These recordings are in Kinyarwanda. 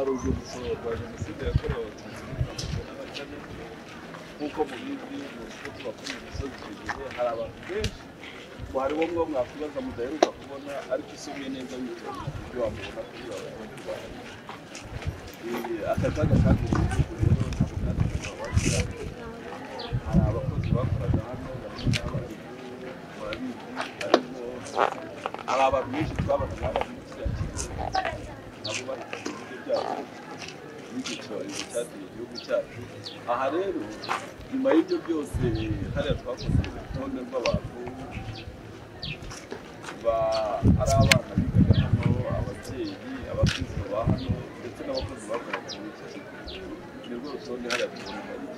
Hari urwibutso rwa Jenoside yakorewe Abatutsi muri 1994. Nk'uko mubizi, muzi ko tuba kuri iyi misozi. Icyo gihe hari abantu benshi, harimo mwo mwakwibaza mudaheruka kubona, ariko usomye neza witonze ibyo wamubona kuri wawe. Aka kaga kaguye igihugu rero ntabwo kategeka abakira. Hari abakozi bakoraga hano, bamwe n'abarimu murabizi, ariko hari abantu benshi twabonaga hano muri kiriya kigo, nabo bahitanye ibigo byabo n'icyo cyorezo cyateye igihugu cyacu. Aha rero, nyuma y'ibyo byose, hariya twakoze urutonde rw'abantu ari abana bigaga hano, ababyeyi, abakristo ba hano, ndetse n'abakozi bakoraga muri iki kigo. Ni rwo rutonde hariya tubona hariya.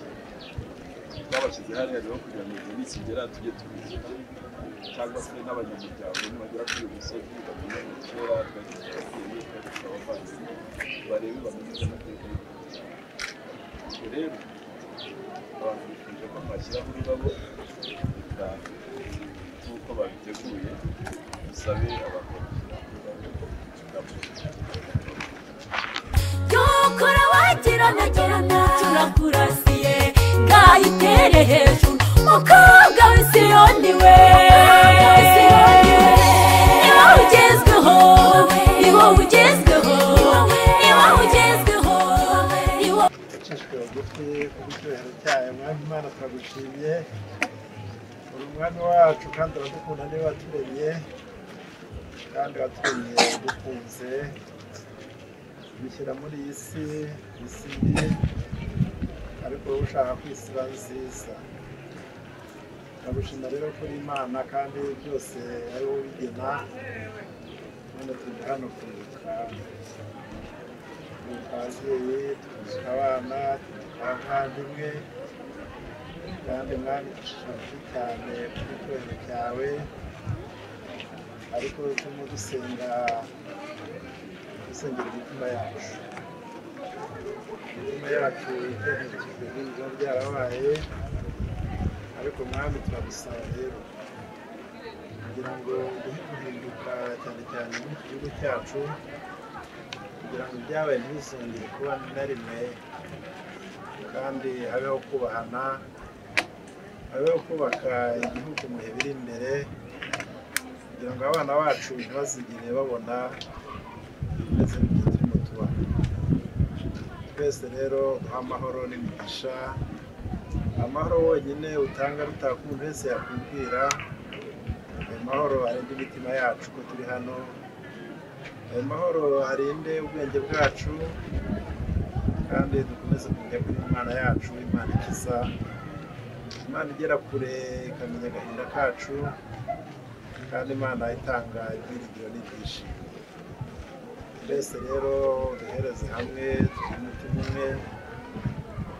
Twabashyize hariya rero kugira ngo igihe nikigera tujye tubivuga, cyangwa se n'abanyamuryango nibagera kuri uyu musozi bamenye ngo kera twari dufite ababyeyi, twari dufite abavandimwe, barebe bamenye iby'amateka y'igihugu cyabo. Ubwo rero abantu bifuje ko twashyiraho ururabo. Reka nk'uko babiteguye dusabe abantu badushyiraho ururabo. Yokora wagirana, turakurasiye, ngayitere hejuru, mukobwa w'Isiyoni we. Ni wowe ugezweho, ni wowe ugezweho, ni wowe ugezweho, ni wowe. Ucishwe bugufi kubw'icyubahiro cyayo. Mwami Imana, turagushimye, uri umwami wacu kandi uradukunda, niwe waturemye kandi waturemye dukunze, dushyira muri iyi si, isi mbi, ariko wowe ushaka ko isi iba nziza. Turagushima rero kuri Imana kandi byose ari wowe ubigena. None turi hano kwibuka ababyeyi, twibuka abana, twibuka abavandimwe, kandi Mwami, dushimye cyane kubw'icyubahiro cyawe, ariko turimo dusenga, dusengera imitima yacu. Imitima yacu itegereje n'ibyo byarabaye, ariko Mwami, turagusaba rero kugira ngo duhe guhinduka, cyane cyane muri iki gihugu cyacu, kugira ngo ibyabaye ntibizongere kuba na rimwe, kandi habeho kubahana, habeho kubaka igihugu mu bihe biri imbere, kugira ngo abana bacu ntibazigere babona ibimeze nk'ibyo turimo tubona. Twese rero duha amahoro n'imigisha, amahoro wonyine utanga rutaka umuntu wese yakwibwira. Ayo mahoro arinde imitima yacu ko turi hano, ayo mahoro arinde ubwenge bwacu, kandi dukomeze kumenya ko Imana yacu, Imana ikiza, Imana igera kure ikamenya agahinda kacu, kandi Imana itanga ibyiringiro n'ibyishimo. Twese rero duhereze hamwe, tugire umutima umwe,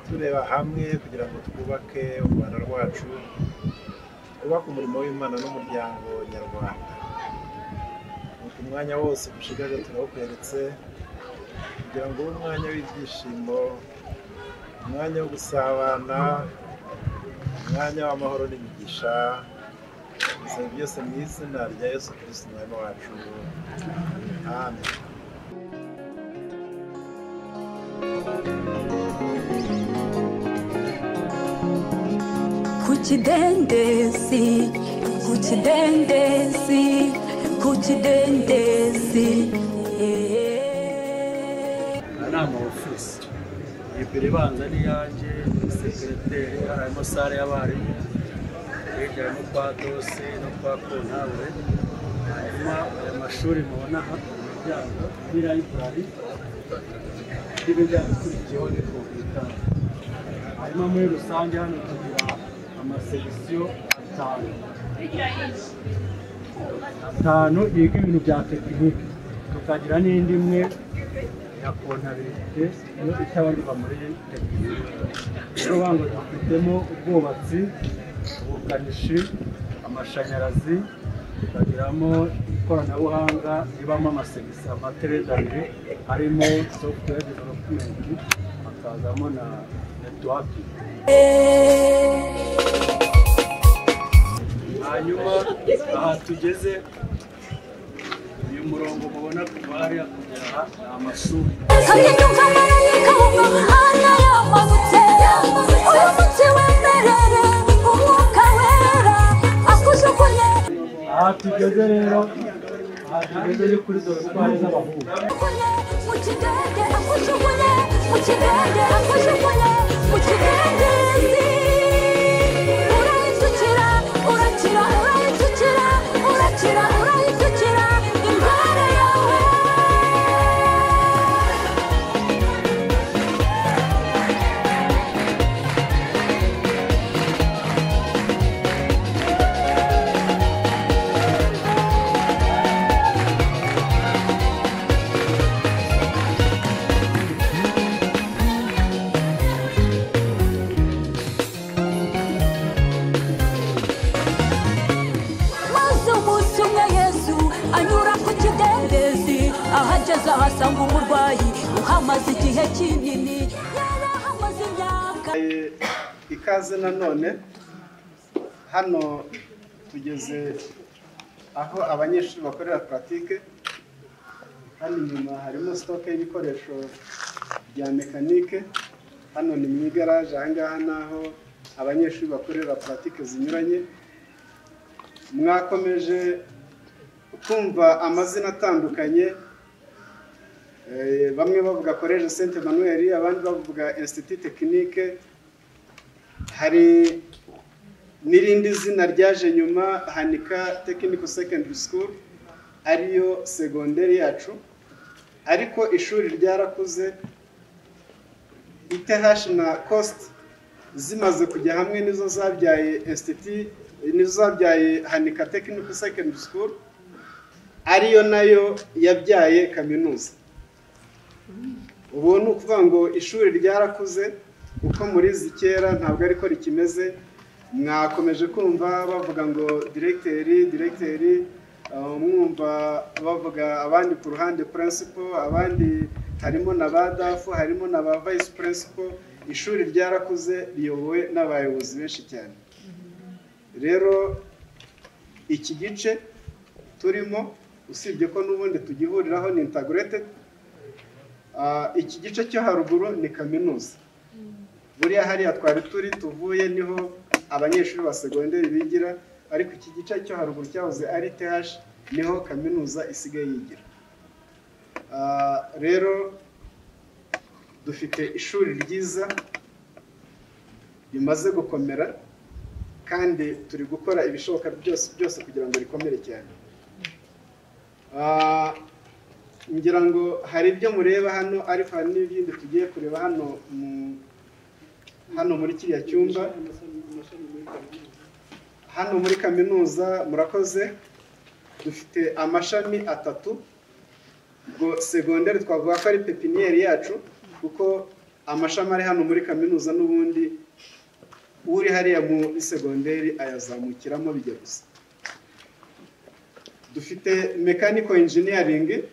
tureba hamwe kugira ngo twubake u Rwanda rwacu, twubake umurimo w'Imana n'umuryango nyarwanda. Nuko umwanya wose dushigaje turawukweretse kugira ngo ube umwanya w'ibyishimo, umwanya wo gusabana, umwanya w'amahoro n'imigisha. Bisaba byose mu izina rya Yesu Kristo Umwami wacu, amen. Ku kidendezi, ku kidendezi, ku kidendezi. Aya ni ama office. Iyi biro ibanza ni iyanjye, secrétaire, harimo salle y'abarimu, hirya harimo kwa DOS no kwa comptable. Hanyuma aya mashuri mubona aha ku miryango ni library, n'imiryango ikurikiyeho ni computer. Hanyuma muri rusange hano tugira ama section atanu, atanu yiga ibintu bya tekinike, tukagira n'indi imwe ya comptabilité yo itabarirwa muri tekinike. Rero ngo dufitemo ubwubatsi, ubukanishi, amashanyarazi, tukagiramo ikoranabuhanga ribamo ama section, ama trade abiri, harimo software development, hakazamo na networking. Hanyuma aha tugeze uyu Murongo mubona kuva hariya kugera aha ni amashuri. Hahinduka marayika w'Imana yamanutse, uyu wemerere umwuka wera akujugunye. Aha tugeze rero, aha tugeze ni kuri dortoir z'abahungu. Mu kidende akujugunye, mu kidende akujugunye, mu kidendezi. Urahindukira, urakira, urahindukira, urakira, urahindukira indwara yawe. Maze umunsi umwe Yesu anyura ku kidendezi, ahageze ahasanga umurwayi uhamaze igihe kinini, yarahamaze imyaka. Ikaze nanone hano tugeze aho abanyeshuri bakorera pratique. Hano inyuma harimo stock y'ibikoresho bya mekanike. Hano ni mu igaraje, aha ngaha naho abanyeshuri bakorera pratique zinyuranye. Mwakomeje kumva amazina atandukanye, bamwe bavuga Collège Saint Emmanuel, abandi bavuga Institut Technique. Hari n'irindi zina ryaje nyuma, Hanika Technical Secondary School, ariyo segonderi yacu. Ariko ishuri ryarakuze, ITH na COST zimaze kujya hamwe nizo zabyaye Institut, nizo zabyaye Hanika Technical Secondary School, ariyo nayo yabyaye kaminuza. Ubu ni ukuvuga ngo ishuri ryarakuze, uko murizi kera ntabwo ariko rikimeze. Mwakomeje kumva bavuga ngo directeur, mwumva bavuga abandi ku ruhande principal, abandi harimo na ba DAF, harimo na ba vice principal. Ishuri ryarakuze, riyobowe n'abayobozi benshi cyane. Rero iki gice turimo, usibye ko n'ubundi tugihuriraho ni integrated, iki gice cyo haruguru ni kaminuza. Buriya hariya twari turi tuvuye niho abanyeshuri ba segonderi bigira, ariko iki gice cyo haruguru cyahoze ari TH, niho kaminuza isigaye yigira. Rero dufite ishuri ryiza rimaze gukomera, kandi turi gukora ibishoboka byose kugira ngo rikomere cyane. Ngira ngo hari ibyo mureba hano, ariko hari n'ibindi tugiye kureba hano hano muri kiriya cyumba. Hano muri kaminuza murakoze, dufite amashami atatu. Ubwo segonderi twavuga ko ari pepiniyeri yacu, kuko amashami ari hano muri kaminuza n'ubundi uri hariya muri segonderi ayazamukiramo bijya gusa. Dufite mechanical engineering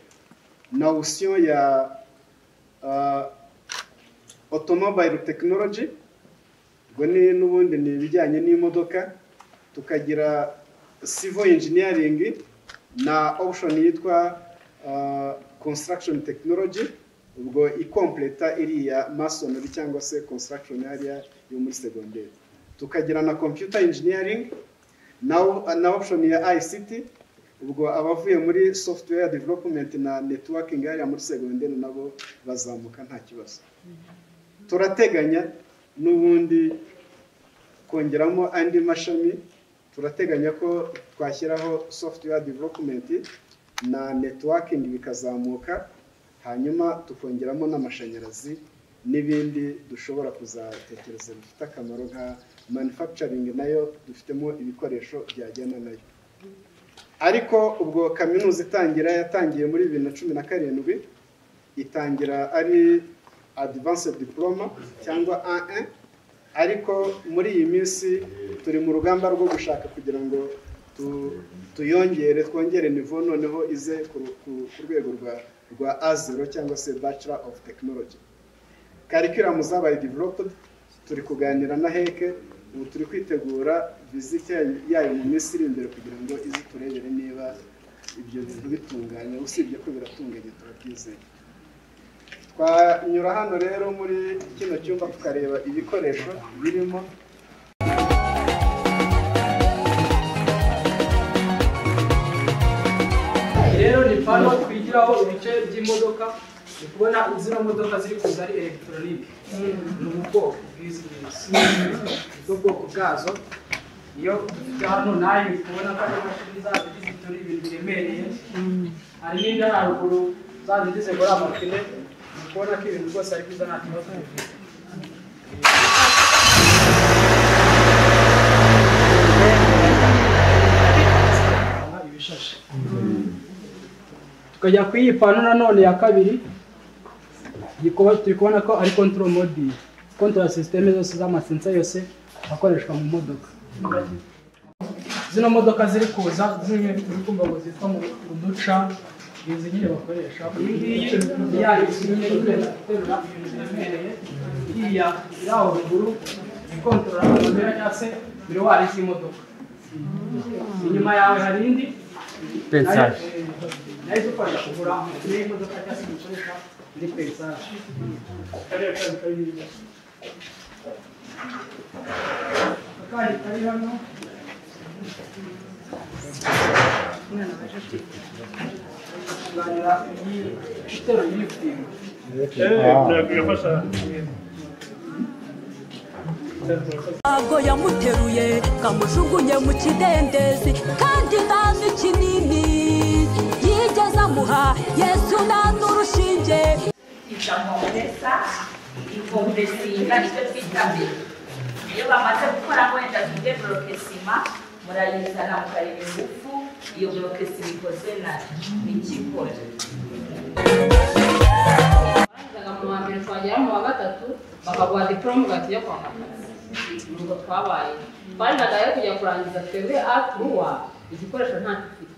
na option ya automobile technology, ubwo ni n'ubundi ni ibijyanye n'imodoka. Tukagira civil engineering na option yitwa construction technology, ubwo ikompleta iriya masonry cyangwa se construction area yo muri segonderi. Tukagira na computer engineering na option ya ICT, ubwo abavuye muri software development na networking area muri segonderi nabo bazamuka nta kibazo. Turateganya n'ubundi kongeramo andi mashami, turateganya ko twashyiraho software development na networking bikazamuka, hanyuma tukongeramo n'amashanyarazi n'ibindi dushobora kuzatekereza bifite akamaro nka manufacturing, nayo dufitemo ibikoresho byajyana nayo. Ariko ubwo kaminuza itangira yatangiye muri 2017, itangira ari advanced diploma cyangwa A1, ariko muri iyi minsi turi mu rugamba rwo gushaka kugira ngo tuyongere, twongere niveau, noneho ize ku rwego rwa A0 cyangwa se Bachelor of Technology. Curriculum zabaye developed, turi kuganira na HEC, ubu turi kwitegura visite yayo mu minsi iri imbere kugira ngo ize turebere niba Ibyo bintu bitunganye, usibye ko biratunganye turabyizeye. Twanyura hano rero muri kino cyumba tukareba ibikoresho birimo. Rero ni pano twigiraho ibice by'imodoka. Ni kubona zino modoka ziri kuza ari elegitoronike, ni ubwoko bw'izi ngizi, nibwo bwoko bwazo. Iyo dufite hano nayo kubona ko ari imashini zazo zitura ibintu biremereye, hari n'indi haruguru zazo zigora amapine. Ni kubona ko ibintu rwose ari byiza, nta kibazo bifite. Ibishashe tukajya ku iyi pano nanone ya kabiri, turi kubona ko ari control mode, control system zose z'amasensa yose akoreshwa mu modoka. Zino modoka ziri kuza zimwe uri kumva ngo zitwa mu uduca, izi nyine bakoresha. Iyi ngiyi ni ya nyine iterura ibintu biremereye, iriya iri aho ruguru ni control amabera cyangwa se miruwari z'imodoka. Inyuma yawe hari indi Pensage. Nayo idufasha kugura amapine y'imodoka cyangwa se dukoresha muri pensage. Kariya kazi kari hirya. Akandi kari hano. Kunganira iyi itero y'iftingo. Ntabwo yamuteruye kamujugunye mu kidendezi, kandi nta n'ikinini yigeze amuha. Yesu nta n'urushinge. Twita kompresa, ikompresinga nicyo twita mbere. Iyo bamaze gukora wenda tuge borokesima, murayizana mukareba ingufu iyo borokesima ikozwe na nikikora. Barangizaga mu wa mbere twagera mu wa gatatu bakaguha diporome ugahita kwa muganga. Nubwo twabaye twarindaga rero kujya kurangiza twebwe A3 igikoresho ntacyo ufite.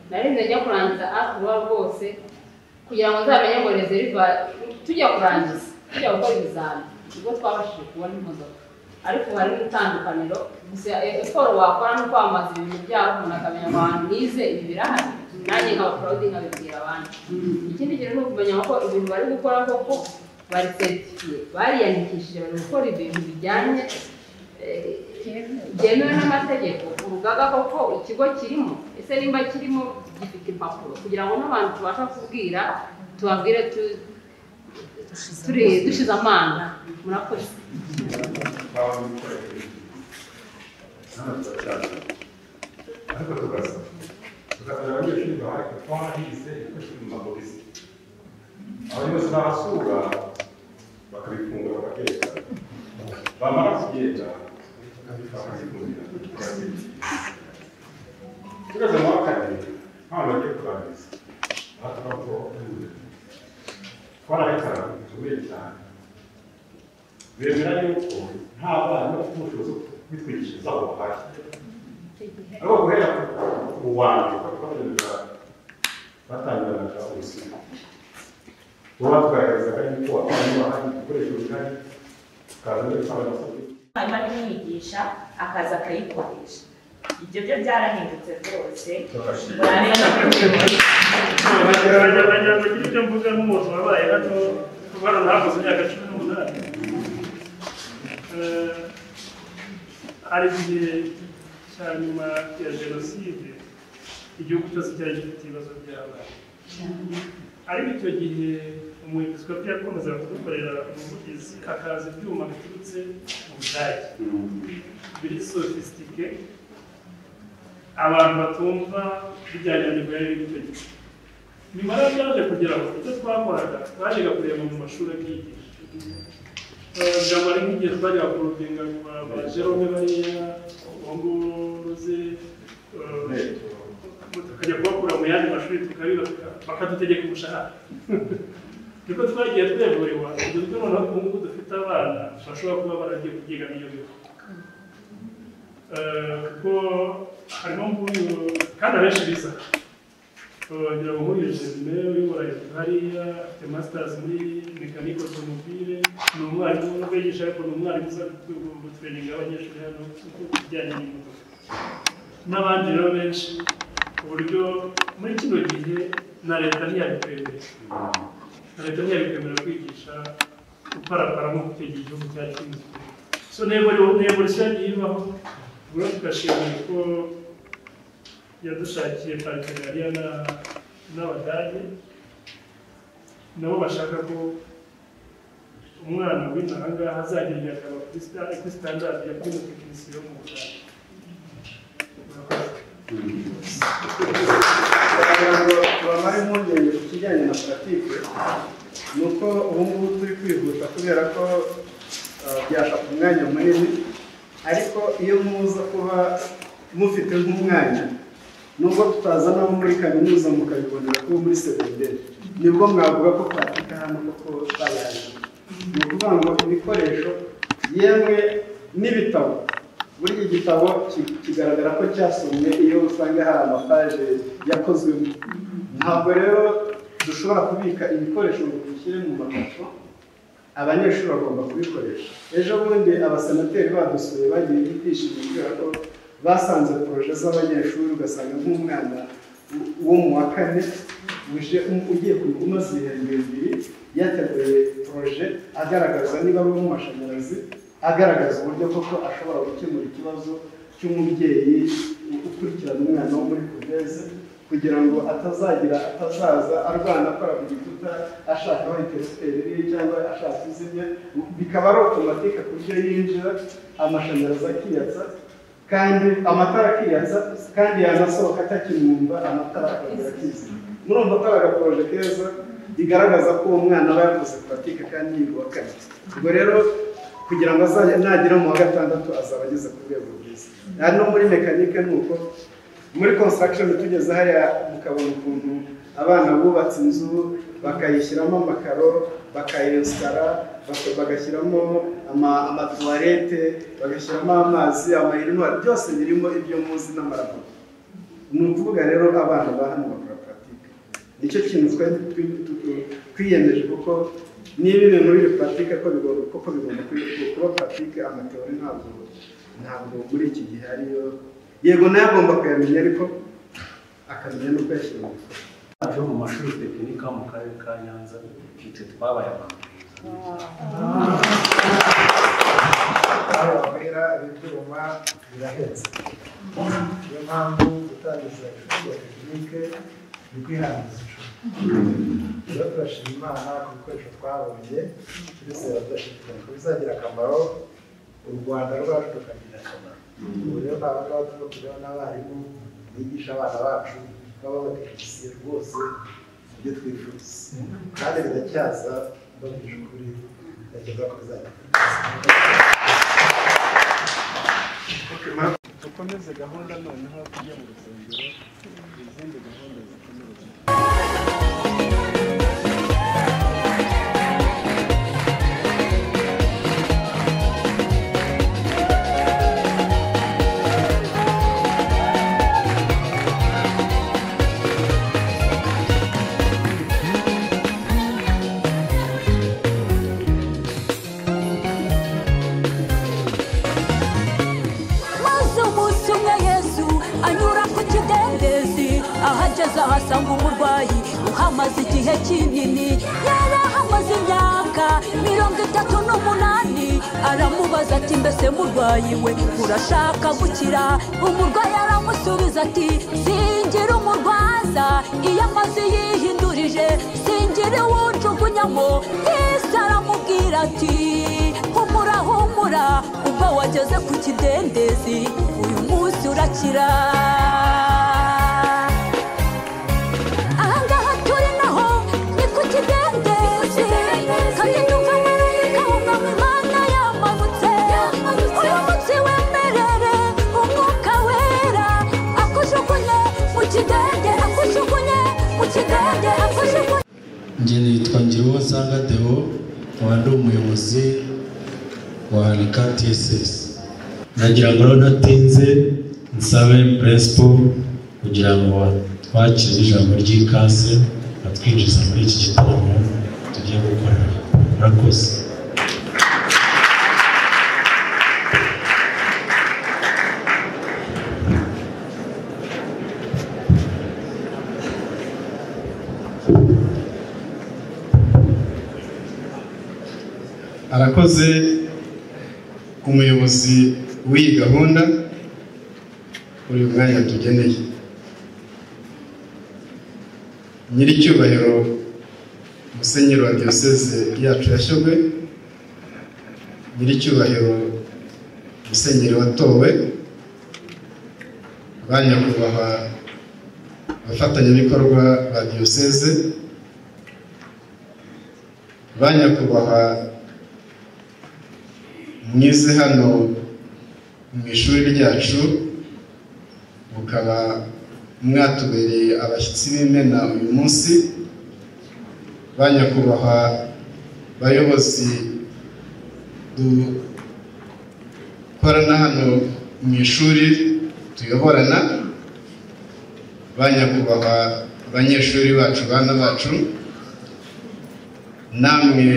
Narinze njya kurangiza A3 rwose kugira ngo nzamenye ngo reserve tujya kurangiza tujya gukora ibizami nibwo twabashije kubona imodoka. Ariko hari n'itandukaniro gusa effort wakora no kwamamaza ibintu byabo, umuntu akamenya ngo ahantu nize ibi birahari, nanjye nkaba proud nkabibwira abandi. Ikindi kintu ni ukumenya ko ibintu bari gukora koko bari certifié, bariyandikishije, bari gukora ibintu bijyanye byemewe n'amategeko. Urugaga koko ikigo kirimo, ese nimba kirimo gifite impapuro kugira ngo n'abantu tubasha kubwira tubabwire dushize amanga. Murakoze. Ariko tugasaba abanyeshuri bahari twarahize ibikoresho mu mabogisi, abayobozi bahasura bakabifunga bakabyerekana, bamara kugenda bakabifungura. Tugeze mu wa kane nk'abantu bagiye kurangiza twarahekana bikomeye cyane, bemera yuko nta bana bafite ubushobozi bwo kubitwigishiriza aho bahari. Ariko guhera ku wa mbere batangiraga ubuzima, bo batwoherezaga yuko abana bahari ibikoresho bihari, tukaza n'ibitabo n'amasabune. Mwarimu arimwigisha akaza akayikoresha. Ibyo byo byarahindutse rwose. Nagira ngo ngire icyo mvuga nk'umuntu wabaye hano kuva hano nahakoze imyaka 18. Hari igihe cya nyuma ya jenoside igihugu cyose cyari gifite ibibazo by'abana, ariko icyo gihe umwepiskopi yakomezaga kudukorera ubuvugizi, hakaza ibyuma biturutse mu Budage biri sofisitike abantu batumva bijyanye na nivo yari icyo gihe. Nyuma rero byaje kugera aho icyo twakoraga twajyaga kureba mu mashuri abyigisha. Jambo ari nk'igihe twajyaga kurubinga ba Jerome bariya ubunguruze, tukajya kubakura mu yandi mashuri tukabiba bakadutegeka umushahara. Niko twagiye twevuriwa kugeza ubwo noneho ubu ngubu dufite abana bashobora kuba baragiye kubyiga n'iyo bigo. Kuko harimo nguyu kandi abenshi biza ngira ngo nk'uyu Jerome uyobora hariya afite masters muri mekanike automobile, ni umwarimu nubwo yigisha ariko ni umwarimu uza gutureninga abanyeshuri hano ku bijyanye n'imodoka n'abandi rero benshi. Ku buryo muri kino gihe na leta ntiyabikwemera. Na leta ntiyabikwemera kwigisha uparapara nk'uko icyo gihe igihugu cyari kimeze. So n'evolution yagiye ibaho, ubwo tugashimira ko yadushakiye partenariat n'Abadage, nabo bashaka ko umwana w'inaha ngaha azagira igihe akaba kuri standard ya kuri tekinisiye yo mu Budage. Kugira ngo tubamare impungenge ku kijyanye na puratike, ni uko ubu ngubu turi kwihuta kubera ko byafata umwanya munini, ariko iyo muza kuba mufite nk'umwanya, nubwo tutazana abo muri kaminuza mukabibonera kuba muri segonderi, nibwo mwavuga ko puratike hano koko bayaje. Ni ukuvuga ngo ibikoresho yemwe n'ibitabo, buri igitabo kigaragara ko cyasomwe iyo usanga hari amapaje yakozwemo. Ntabwo rero dushobora kubika ibikoresho ngo tubishyire mu makarito, abanyeshuri bagomba kubikoresha. Ejo bundi abasenateri badusuye bagiye kwishimira kubera ko basanze projet z'abanyeshuri, ugasanga nk'umwana wo mu wa kane ugiye umaze ibihembwe bibiri yateguye projet agaragaza niba ari uw'amashanyarazi, agaragaza uburyo koko ashobora gukemura ikibazo cy'umubyeyi ukurikirana umwana wo muri kuveze, kugira ngo atazaza arwana akora ku gikuta ashaka aho interrupteur iri cyangwa ashaka kuzimya, bikaba ari automatique ku buryo yinjira amashanyarazi akiyatsa kandi amatara akiyatsa, kandi yanasohoka atakimwumva amatara akongera akizima. Murumva ko ari agaporoje keza bigaragaza ko uwo mwana aba yakoze pratique kandi yiga uwa kane. Ubwo rero kugira ngo azajye nagera mu wa gatandatu azaba ageze ku rwego rwiza. No muri mekanike ni uko, muri construction tugeze hariya mukabona ukuntu abana bubatse inzu bakayishyiramo amakaro, bakayinsitara, bagashyiramo amatuwarete, bagashyiramo amazi, amayirinwari, byose birimo ibyo muzi n'amaraboko. Ni ukuvuga rero abana ba hano bakora pratique. Nicyo kintu twiyemeje, kuko niba ibintu biri pratique ko bigomba kuba pratique, amateori ntabwo muri iki gihe ariyo. Yego nayo agomba kuyamenya, ariko akamenya no kuyashyira mu bikorwa. Aje mu mashuri tekinika mu karere ka Nyanza, nitwe twabaye abantu. Aho bakorera ibyuma birahenze, niyo mpamvu gutangiza ishuri rya tekinike ni kwihangiza ishuri. Rero turashima Imana ku bikoresho twabonye, turizera tudashidikanya ko bizagira akamaro, u Rwanda rwacu rukagira akamaro. Ubu rero aba ngaba turimo kureba n'abarimu bigisha abana bacu b'abatekinisiye rwose ibyo twifuza, kandi biracyaza mbabwije ukuri, ntekereza ko bizagenda. Dukomeze gahunda noneho tujye mu rusengero, izindi gahunda zikomereze. Ahasanga umurwayi uhamaze igihe kinini, yarahamaze imyaka 38. Aramubaza ati mbese murwayi we urashaka gukira? Umurwayi aramusubiza ati singira umurwaza, iyo amazi yihindurije singira uwujugunyamo. Yesu aramubwira ati humura humura, ubwo wageze ku kidendezi uyu munsi urakira. Njye nitwa Ngiruwonsanga Deo, nkaba ndi umuyobozi wa RK TSS. Nagira ngo rero ntatinze nsabe principal kugira ngo twakire ijambo ry'ikaze atwinjiza muri iki gitaramo tugiye gukorera. Murakoze. Arakoze umuyobozi w'iyi gahunda uyu mwanya tugeneye. Nyiricyubahiro Musenyeri wa Diyoseze yacu ya Shyogwe, nyiricyubahiro Musenyeri watowe, ba nyakubahwa abafatanyabikorwa ba Diyoseze, ba nyakubahwa mwize hano mu ishuri ryacu, mukaba mwatubereye abashyitsi b'imena uyu munsi, ba nyakubahwa bayobozi dukorana hano mu ishuri tuyoborana, ba nyakubahwa abanyeshuri bacu, bana bacu, namwe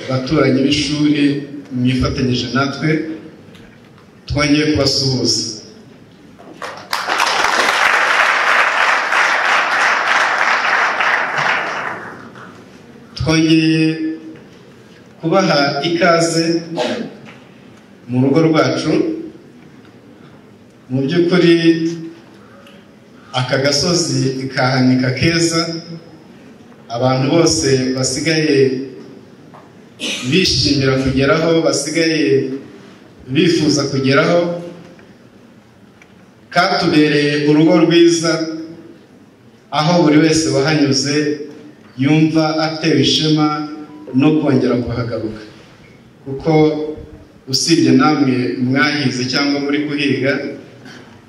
baturanyi b'ishuri mwifatanyije natwe, twongeye kubasuhuza. Twongeye kubaha ikaze mu rugo rwacu. Mu by'ukuri aka gasozi kahanika keza, abantu bose basigaye bishimira kugeraho, basigaye bifuza kugeraho, katubereye urugo rwiza aho buri wese wahanyuze yumva atewe ishema no kongera kuhagaruka, kuko usibye namwe mwahize cyangwa muri kuhiga,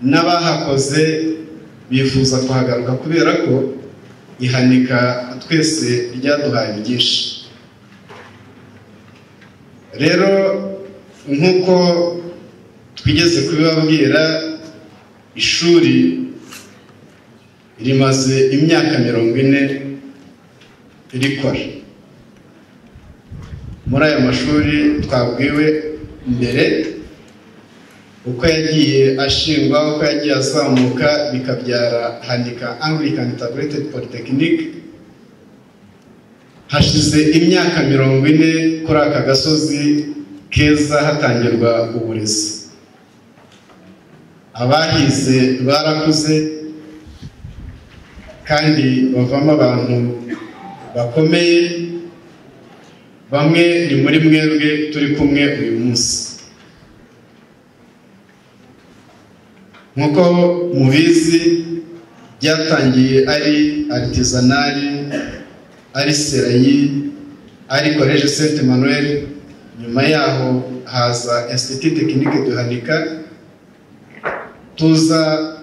n'abahakoze bifuza kuhagaruka kubera ko ihanika twese ryaduhaye byinshi. Rero nk'uko twigeze kubibabwira, ishuri rimaze imyaka 40 rikora. Muri aya mashuri twabwiwe mbere uko yagiye ashingwa, uko yagiye azamuka, bikabyara Hanika Anglican Integrated Polytechnic. Hashize imyaka 40 kuri aka gasozi keza hatangirwa uburezi. Abahize barakuze kandi bavamo abantu bakomeye, bamwe ni muri mwebwe turi kumwe uyu munsi. Nkuko mubizi, byatangiye ari artisanali, ari serayi, ari Collège Saint Emmanuel, nyuma yaho haza Institut Technique de Hanika. Tuza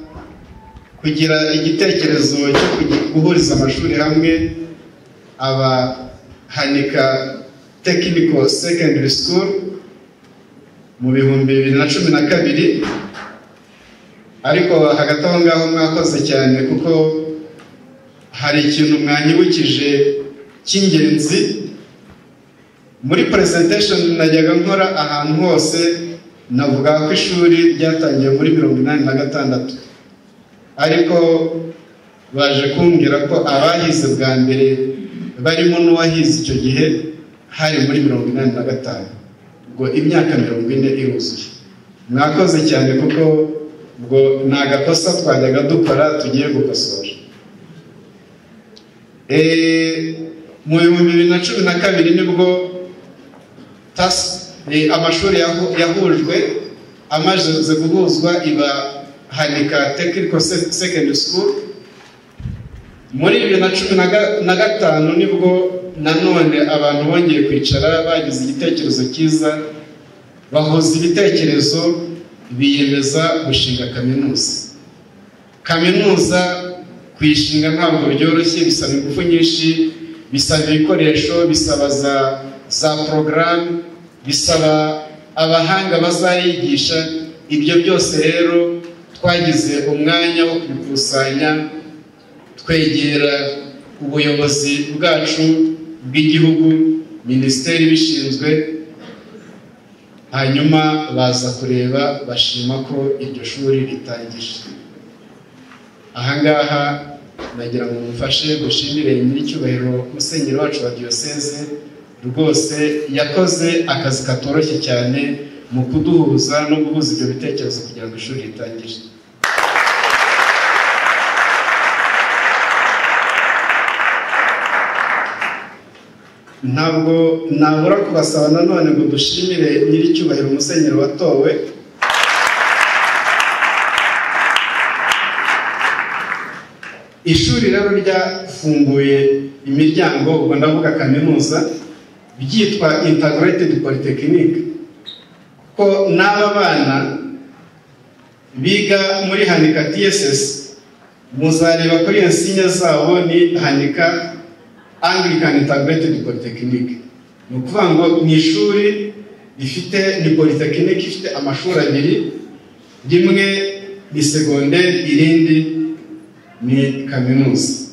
kugira igitekerezo cyo guhuriza amashuri hamwe, aba Hanika Technical Secondary School mu 2012. Ariko hagati aho ngaho mwakoze cyane, kuko hari ikintu mwanyibukije cy'ingenzi. Muri presentation najyaga nkora ahantu hose navuga ko ishuri ryatangiye muri 86, ariko baje kumbwira ko abahize bwa mbere barimo n'uwahize icyo gihe hari muri 85, ubwo imyaka 40 iruzuye. Mwakoze cyane kuko ubwo ni agakosa twajyaga dukora tugiye gukosora. Mu 2012 nibwo amashuri yahujwe, amaze guhuzwa iba Hanika Technical Secondary School. Muri 2015 nibwo nanone abantu bongeye kwicara, bagize igitekerezo cyiza, bahuza ibitekerezo, biyemeza gushinga kaminuza. Kaminuza kuyishinga ntabwo byoroshye, bisaba ingufu nyinshi, bisaba ibikoresho, bisaba za porogaramu, bisaba abahanga bazayigisha. Ibyo byose rero twagize umwanya wo kubikusanya, twegera ubuyobozi bwacu bw'igihugu, minisiteri ibishinzwe, hanyuma baza kureba bashima ko iryo shuri ritangije. Ahangaha nagira ngo mumfashe gushimire nyiricyubahiro Musenyeri wacu wa Diyoseze Rwose yakoze akazi katoroshye cyane mu kuduhuza no guhuza ibyo bitekerezo kugira ngo ishuri ritangire. Ntabwo nabura kubasaba nanone ngo dushimire nyiricyubahiro Musenyeri watowe. Ishuri rero ryafunguye imiryango, ubwo ndavuga kaminuza, byitwa Integrated Polytechnic, ko n'aba bana biga muri Hanika TSS muzareba kuri insinya zabo ni Hanika Anglican Integrated Polytechnic. Ni ukuvuga ngo ni ishuri rifite, ni polytechnic ifite amashuri abiri, rimwe ni secondaire irindi ni kaminuza.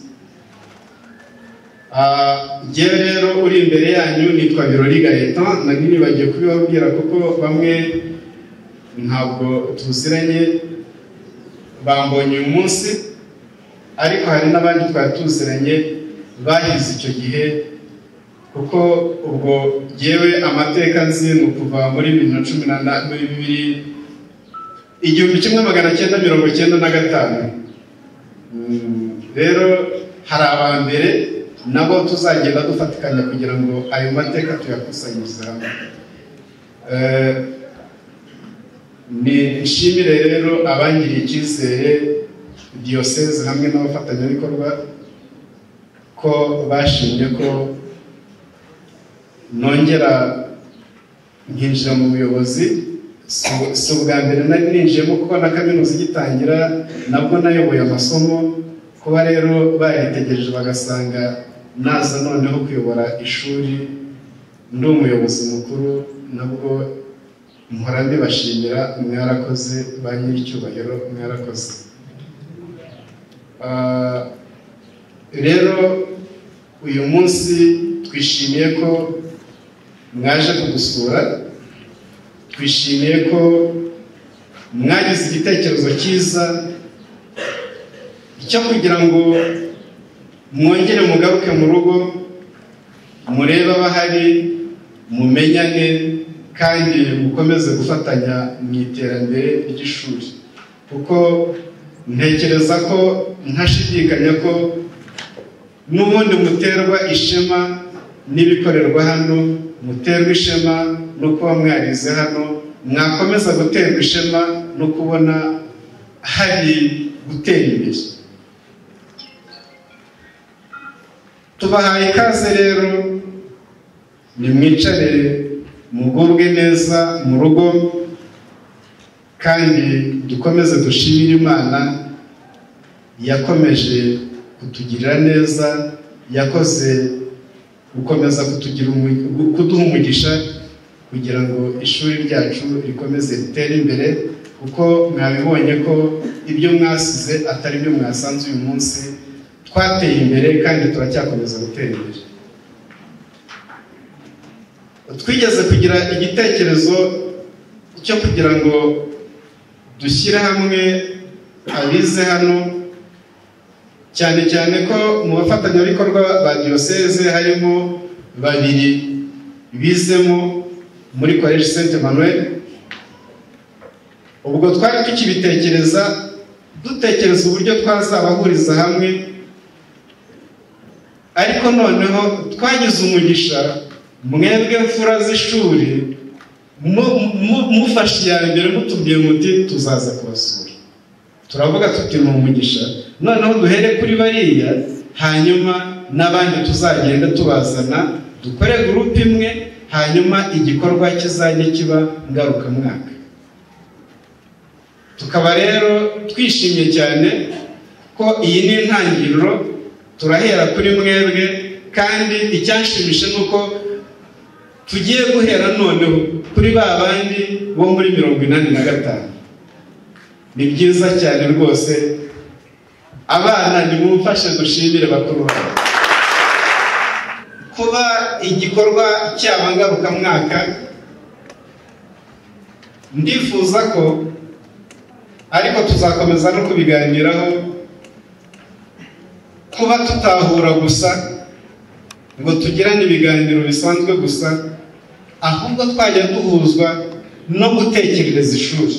Njyewe rero uri imbere yanyu nitwa Birori Gaëtan, nari nibagiye kubibabwira kuko bamwe ntabwo tuziranye, bambonye uyu munsi, ariko hari n'abandi twari tuziranye bahize icyo gihe, kuko ubwo njyewe amateka nzi ni ukuva muri 1995. Rero hari abambere nabo tuzagenda dufatikanya kugira ngo ayo mateka tuyakusanyirize hamwe. Ni nshimire rero abangiriye icyizere diyoseze hamwe n'abafatanyabikorwa ko bashimye ko nongera nkinjira mu buyobozi. Si ubwa mbere nari ninjiyemo kuko na kaminuza igitangira nabwo nayoboye amasomo, kuba rero baritegereje bagasanga naza noneho kuyobora ishuri ndi umuyobozi mukuru, nabwo mpora mbibashimira. Mwarakoze ba nyiricyubahiro, mwarakoze. Rero uyu munsi twishimiye ko mwaje kudusura, twishimiye ko mwagize igitekerezo cyiza cyo kugira ngo mwongere mugaruke mu rugo, murebe abahari, mumenyane kandi mukomeze gufatanya mu iterambere ry'ishuri, kuko ntekereza ko ntashidikanya ko n'ubundi muterwa ishema n'ibikorerwa hano, muterwa ishema no kuba mwarize hano, mwakomeza guterwa ishema no kubona hari gutera imbere. Tubahaye ikaze rero, nimwicare mugubwe neza mu rugo, kandi dukomeze dushimire Imana yakomeje kutugirira neza, yakoze gukomeza kuduha umugisha kugira ngo ishuri ryacu rikomeze ritere imbere, kuko mwabibonye ko ibyo mwasize atari byo mwasanze uyu munsi. Twateye imbere kandi turacyakomeza gutera imbere. Twigeze kugira igitekerezo cyo kugira ngo dushyire hamwe abize hano, cyane cyane ko mu bafatanyabikorwa ba diyoseze harimo babiri bizemo muri Collège Saint Emmanuel. Ubwo twari tukibitekereza, dutekereza uburyo twazabahuriza hamwe, ariko noneho twagize umugisha mwebwe mfura z'ishuri mufashe iya mbere mutubwiye muti tuzaza kubasura, turavuga tuti ni umugisha, noneho duhere kuri bariya, hanyuma n'abandi tuzagenda tubazana dukore gurupe imwe, hanyuma igikorwa kizajye kiba ngarukamwaka. Tukaba rero twishimye cyane ko iyi ni intangiriro, turahera kuri mwebwe, kandi icyanshimishe nuko tugiye guhera noneho kuri ba bandi bo muri 85. Ni byiza cyane rwose, abana nimumfashe dushimire bakuru babo. Kuba igikorwa cyaba ngarukamwaka, ndifuza ko, ariko tuzakomeza no kubiganiraho, kuba tutahura gusa ngo tugirane ibiganiro bisanzwe gusa, ahubwo twajya duhuzwa no gutekerereza ishuri.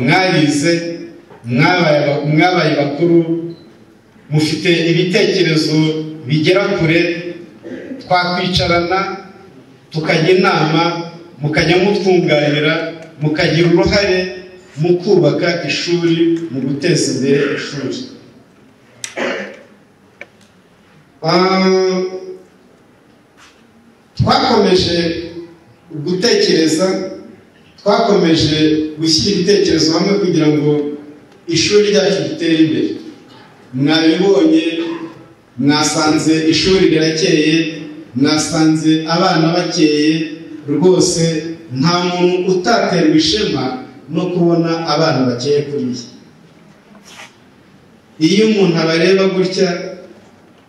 Mwarize, mwabaye bakuru, mufite ibitekerezo bigera kure, twakwicarana tukajya inama, mukajya mutwunganira, mukagira uruhare mu kubaka ishuri, mu guteza imbere ishuri. Twakomeje gutekereza, twakomeje gushyira ibitekerezo hamwe kugira ngo ishuri ryacu ritere imbere. Mwabibonye, mwasanze ishuri rirakeye, mwasanze abana bakeye, rwose nta muntu utaterwa ishema no kubona abana bakeye kuriya. Iyo umuntu abareba gutya,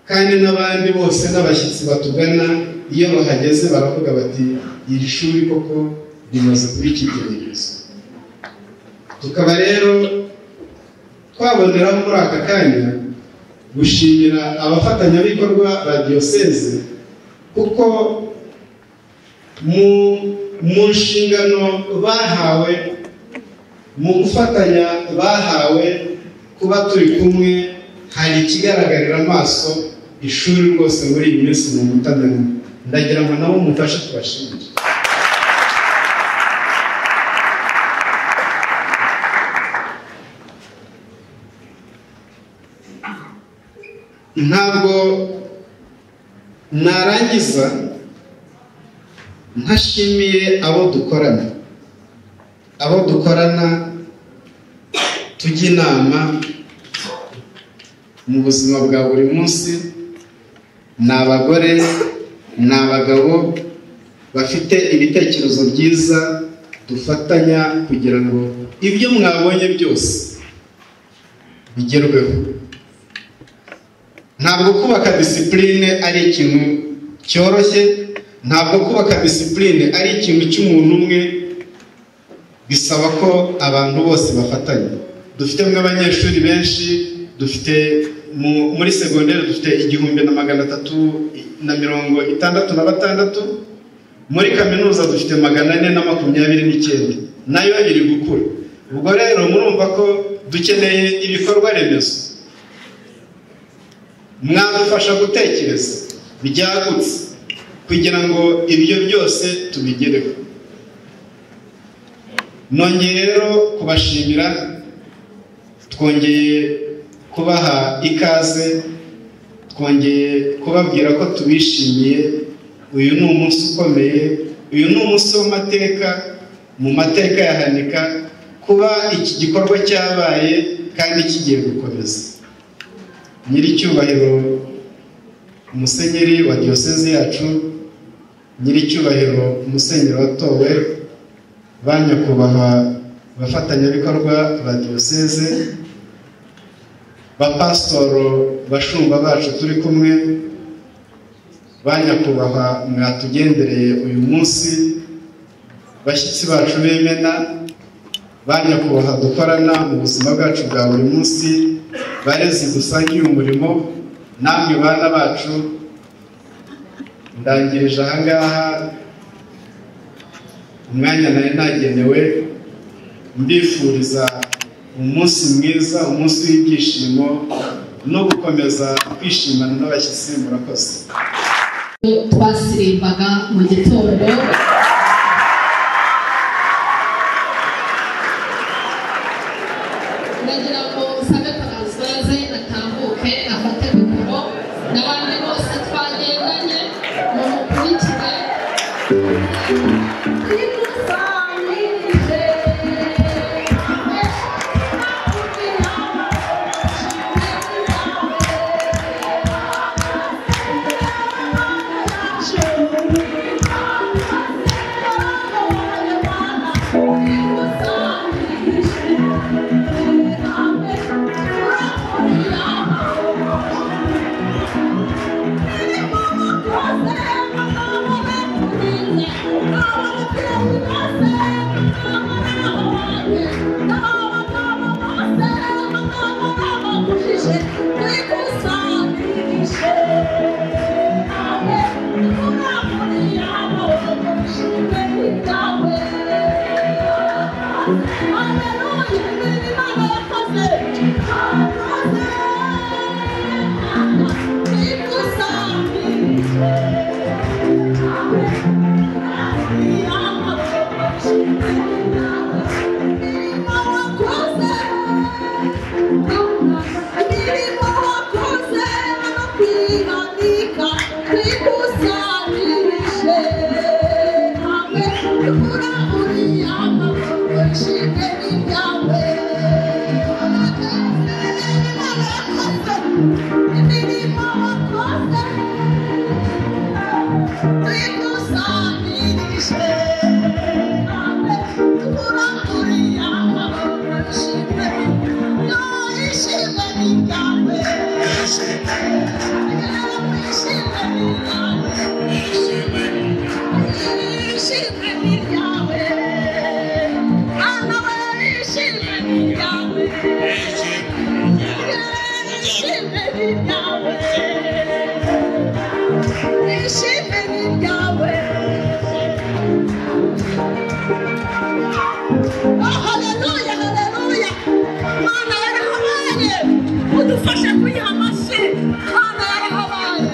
kandi n'abandi bose n'abashyitsi batugana, iyo bahageze baravuga bati iri shuri koko rimaze kuba icyitegererezo. Tukaba rero twaboneraho muri aka kanya gushimira abafatanyabikorwa ba diyoseze, kuko mu nshingano bahawe, mu gufatanya bahawe, kuba turi kumwe, hari ikigaragarira amaso ishuri rwose muri iyi minsi mu mutamenwa. Ndagira ngo nabo mufashe tubashimire. Ntabwo narangiza ntashimiye abo dukorana, abo dukorana tujya inama mu buzima bwa buri munsi, ni abagore, ni abagabo bafite ibitekerezo byiza dufatanya kugira ngo ibyo mwabonye byose bigerweho. Ntabwo kubaka disipurine ari ikintu cyoroshye, ntabwo kubaka disipurine ari ikintu cy'umuntu umwe, bisaba ko abantu bose bafatanya. Dufite nk'abanyeshuri benshi, dufite muri segonderi dufite 1366, muri kaminuza dufite 429, nayo iri gukura. Ubwo rero murumva ko dukeneye ibikorwa remezo. Mwadufasha gutekereza byagutse kugira ngo ibyo byose tubigereho. Nongeye rero kubashimira, twongeye kubaha ikaze, twongeye kubabwira ko tubishimiye. Uyu ni umunsi ukomeye, uyu ni umunsi w'amateka mu mateka ya Hanika, kuba iki gikorwa cyabaye kandi kigiye gukomeza. Nyiricyubahiro Musenyeri wa diyoseze yacu, nyiricyubahiro Musenyeri watowe, ba nyakubahwa bafatanyabikorwa ba diyoseze, ba pasitoro bashumba bacu turi kumwe, ba nyakubahwa mwatugendereye uyu munsi, bashyitsi bacu b'imena, ba nyakubahwa dukorana mu buzima bwacu bwa buri munsi, barezi dusangiye umurimo, namwe bana bacu, ndangirije ahangaha umwanya nari nagenewe, mbifuriza umunsi mwiza, umunsi w'ibyishimo no gukomeza kwishimana n'abashyitsi. Murakoze. Twasirimbaga mu gitondo, ndagira ngo nsabe Françoise atambuke afate mikoro, n'abandi bose twagendanye mumukurikire. Thank you. Imirimo wakoze tuyikusanyirije tukuranguriye amaboko ishimwe yo ishimwe ni ryawe ishimwe ni ryawe ishimwe ni ryawe Mana we ishimwe ni ryawe ishimwe ni ryawe ishimwe ni ryawe. Oh, haleluya, haleluya. Mana yarahabaye, udufashe kuyiha amashyi. Mana yarahabaye.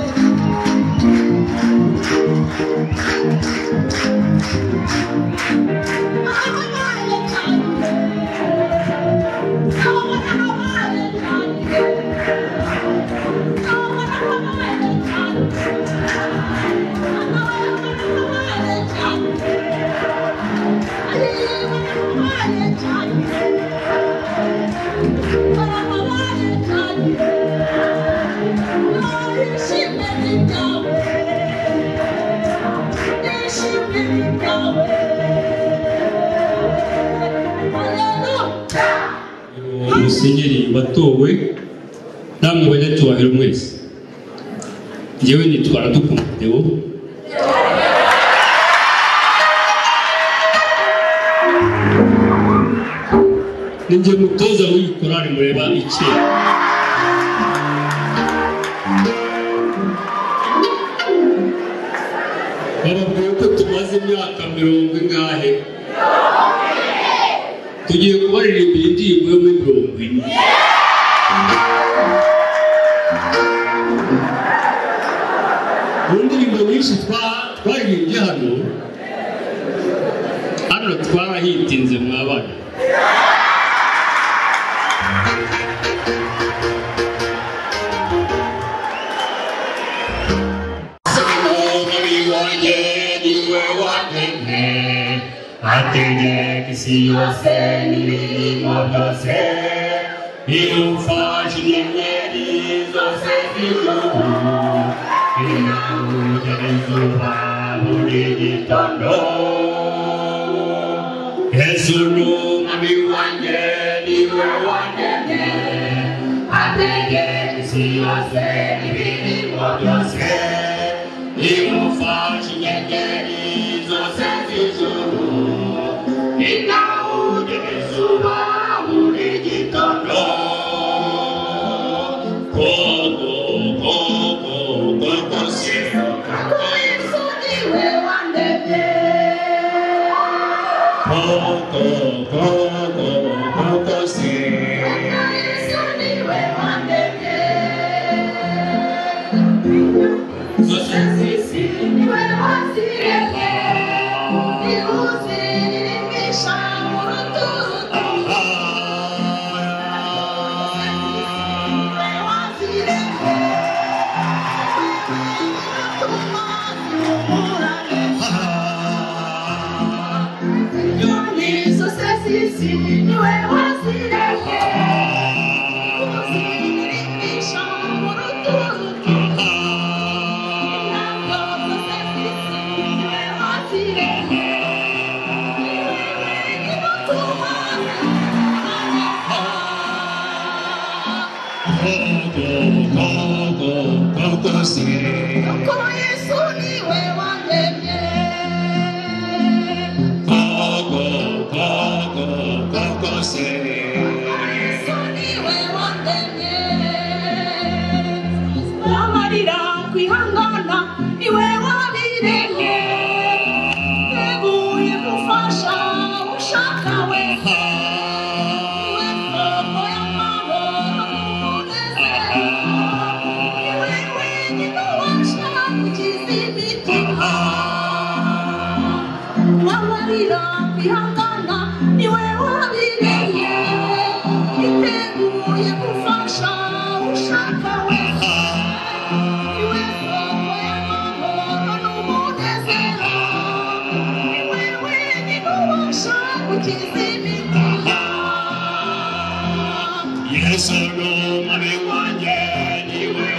Yarahabaye cyane. Yarahabaye cyane. Yarahabaye cyane. Yarahabaye cyane. Musenyeri watowe namwe banyacyubahiro mwese, njyewe nitwa Iradukunda Deo. Ninjye mutoza w'iyi korali mureba ikeye. Bababwiye ko tumaze imyaka 40 ingahe, tugiye kubaririmbira indirimbo yo muri 40. Mu ndirimbo nyinshi twaririmbye hano hano twarahitinze mwabana. Ategeka isi yose n'ibirimo byose, irufashe inyenyeri zose z'ijuru, inahuje izuba buri gitondo. Yesu ni umwami wanjye, niwe wandemye, ategeka isi yose n'ibirimo byose, irufashe inyenyeri zose z'ijuru, inahuje izuba buri gitondo. Koko, koko, koko se, Kuko Yesu niwe wandemye. Koko, koko, koko se, Kuko Yesu niwe wandemye. Zose z'isi niwe waziremye. Niwe uruturutu. Niwe waziremye. Atuma zihumura neza. Inyoni zose z'isi niwe waziremye. Uzirimbisha uruturutu. Ntabwo zose z'isi niwe waziremye. Niwe wenyine utuma zihumura neza. Koko, koko, koko se, Kuko Yesu niwe wandemye. Koko, koko, koko se, Yesu niwe wandemye. Amarira kwihangana niwe wabiremye. Teguye gufasha ushaka wese. Niwe soko y'amahoro n'umunezero. Niwe wenyine ubasha gukiza imitima. Amarira kwihangana niwe wabiremye. Yiteguye gufasha ushaka wese. Niwe soko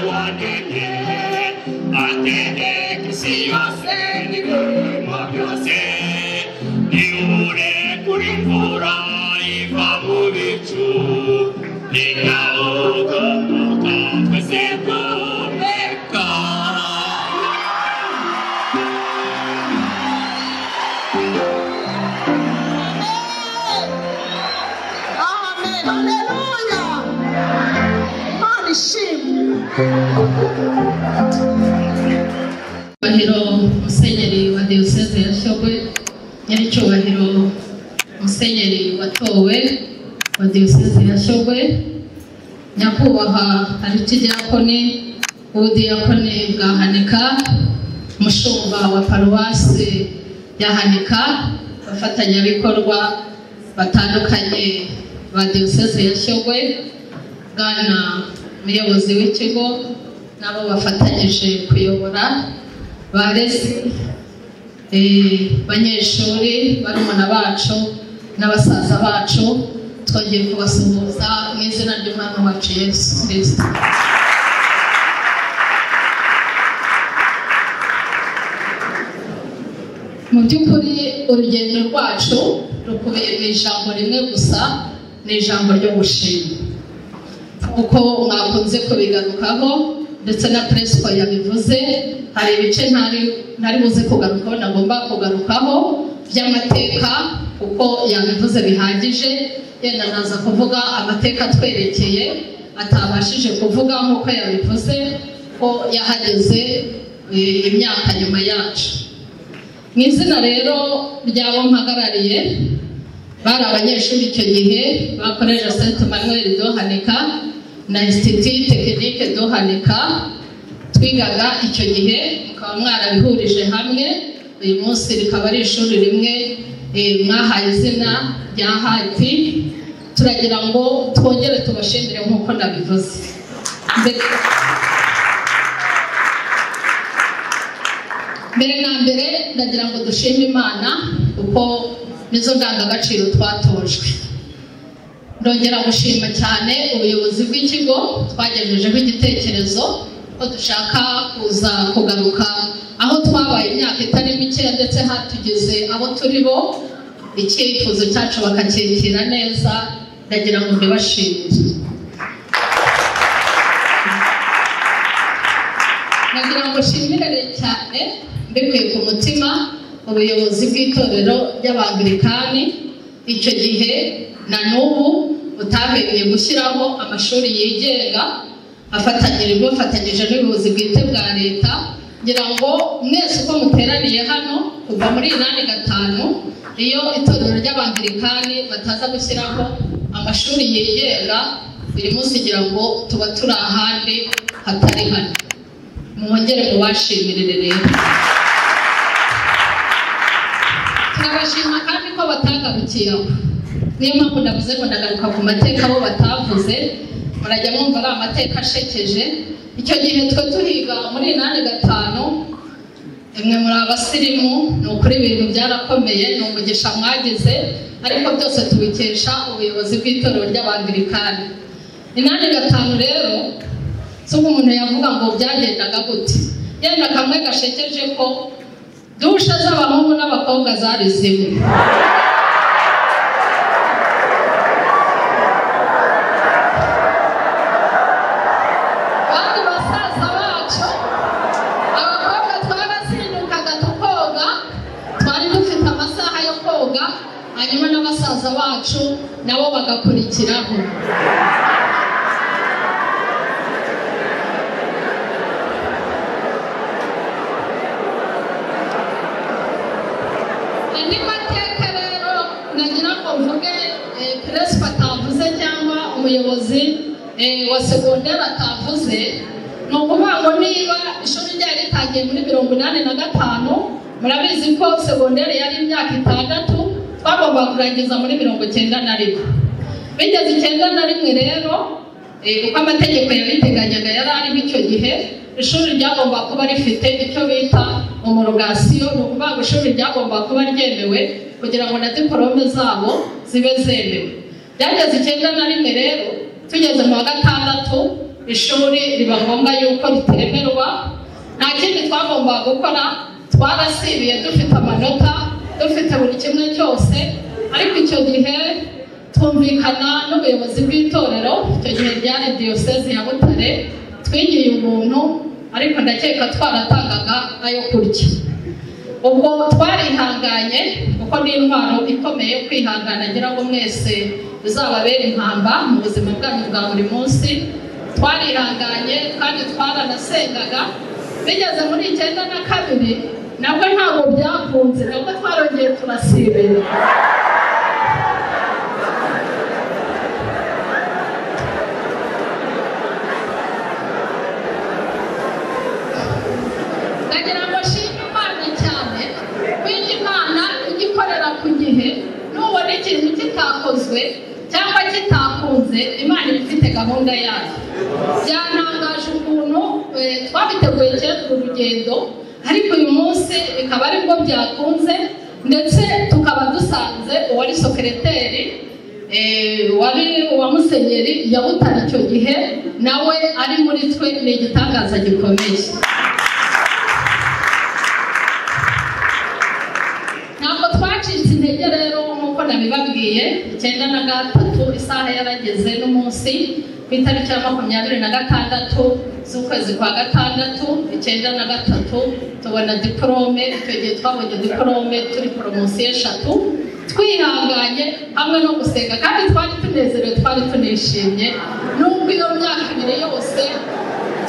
wandemye ategeka isi yose n'ibiremwa byose niwure kuri imvura iva mu bicu ni nawe ukomoka twese duhumeka. Amen. Haleluya. Imana ishimwe. Cyubahiro Musenyeri wa Diyoseze ya Shyogwe, nyiricyubahiro Musenyeri watowe wa Diyoseze ya Shyogwe, nyakubahwa Arikidiyakoni w'ubudiyakoni bwa Hanika, mushumba wa paruwasi ya Hanika, abafatanyabikorwa batandukanye ba Diyoseze ya Shyogwe, bwana muyobozi w'ikigo n'abo bafatanyije kuyobora, barezi, banyeshuri, barumuna bacu n'abasaza bacu, twongeye kubasuhuza mu izina ry'Umwami wacu Yesu Kristo. Mu by'ukuri urugendo rwacu rukubiye mu ijambo rimwe gusa, ni ijambo ryo gushima, kuko mwakunze kubigarukaho ndetse na Principal yabivuze. Hari ibice ntari buze kugarukaho, nagomba kugarukaho by'amateka kuko yabivuze bihagije. Yenda naza kuvuga amateka atwerekeye atabashije kuvuga nk'uko yabivuze ko yahageze imyaka nyuma yacu. Mu izina rero ry'abo mpagarariye bari abanyeshuri icyo gihe bakoresha Saint Emmanuel de Hanika na Institut Technique de Hanika, twigaga icyo gihe, mukaba mwarabihurije hamwe. Uyu munsi rikaba ari ishuri rimwe mwahaye izina rya Hati. Turagira ngo twongere tubashimire nk'uko nabivuze. Mbere na mbere ndagira ngo dushime Imana kuko nizo ndangagaciro twatojwe. Ndongera gushima cyane ubuyobozi bw'ikigo twagejejeho igitekerezo ko dushaka kuza kugaruka aho twabaye imyaka itari mike, ndetse hatugeze abo turi bo, icyifuzo cyacu bakacyakira neza. Ndagira ngo mbibashimire. Ndagira ngo nshimire cyane mbikuye ku mutima ubuyobozi bw'itorero ry'Abangilikani icyo gihe na n'ubu butahwemye gushyiraho amashuri yigenga afatanyije n'ubuyobozi bwite bwa leta. Ngira ngo mwese uko muteraniye hano kuva muri 85, iyo itorero ry'Abangilikani bataza gushyiraho amashuri yigenga, uyu munsi ngira ngo tuba turi ahandi hatari hano. Mwongere mubashimirire rero. Turabashima kandi ko batagarukiye aho. Niyo mpamvu ndavuze ngo ndagaruka ku mateka bo batavuze, murajya mwumva ari amateka ashekeje. Icyo gihe twe tuhiga muri 85, imwe muri abasirimu, ni ukuri ibintu byarakomeye, ni umugisha mwagize, ariko byose tubikesha ubuyobozi bw'itorero ry'Abangilikani. 85 rero si umuntu yavuga ngo byagendaga gute, yenda kamwe gashekeje ko dushe z'abahungu n'abakobwa zari zimwe. Bari basaza bacu, abakobwa twarazindukaga tukoga, twari dufite amasaha yo koga, hanyuma n'abasaza bacu nabo bagakurikiraho. Andi mateka rero nagira ngo mvuge Principal atavuze cyangwa umuyobozi wa segonderi atavuze, ni ukuvuga ngo niba ishuri ryari ritangiye muri 85, murabizi ko segonderi yari imyaka 6, twagomba kurangiza muri 91. Bigeze 91 rero, uko amategeko yabiteganyaga yari arimo icyo gihe, ishuri ryagomba kuba rifite icyo bita homologation, ni ukuvuga ngo ishuri ryagomba kuba ryemewe kugira ngo na diporome zabo zibe zemewe. Byageze 91 rero, tugeze mu wa 6, Ishuri riba ngombwa yuko ritemerwa. Nta kindi twagombaga gukora, twarasibiye dufite amanota, dufite buri kimwe cyose. Ariko icyo gihe twumvikana n'ubuyobozi bw'itorero, icyo gihe ryari diyosezi ya Butare, twigiye ubuntu, ariko ndakeka twaratangaga ayo kurya. Ubwo twarihanganye, kuko ni intwaro ikomeye kwihangana, ngira ngo mwese bizababere impamba mu buzima bwanyu bwa buri munsi. Twarihanganye kandi twaranasengaga. Bigeze muri 92 nabwo ntabwo byakunze, nabwo twarongeye turasibira. Ndagira ngo nshime Imana cyane, kwiga Imana ijya ikorera ku gihe. Nubona ikintu kitakozwe cyangwa kitakunze, Imana iba ifite gahunda yayo. Byantangaje ukuntu twabiteguye kera uru rugendo, ariko uyu munsi bikaba aribwo byakunze, ndetse tukaba dusanze uwari sokereteri wari uwa musenyeri ya Butare icyo gihe nawe ari muri twe. Ni igitangaza gikomeye. Ntabwo twacitse intege rero, nk'uko nabibabwiye, 93 isaha yarageze n'umunsi ku itariki ya 26 z'ukwezi kwa 6 93 tubona diporome. Icyo gihe twabonye diporome turi poromosiyo 3, twihanganye hamwe no gusenga, kandi twari tunezerewe, twari tunishimye. Nubwo iyo myaka 2 yose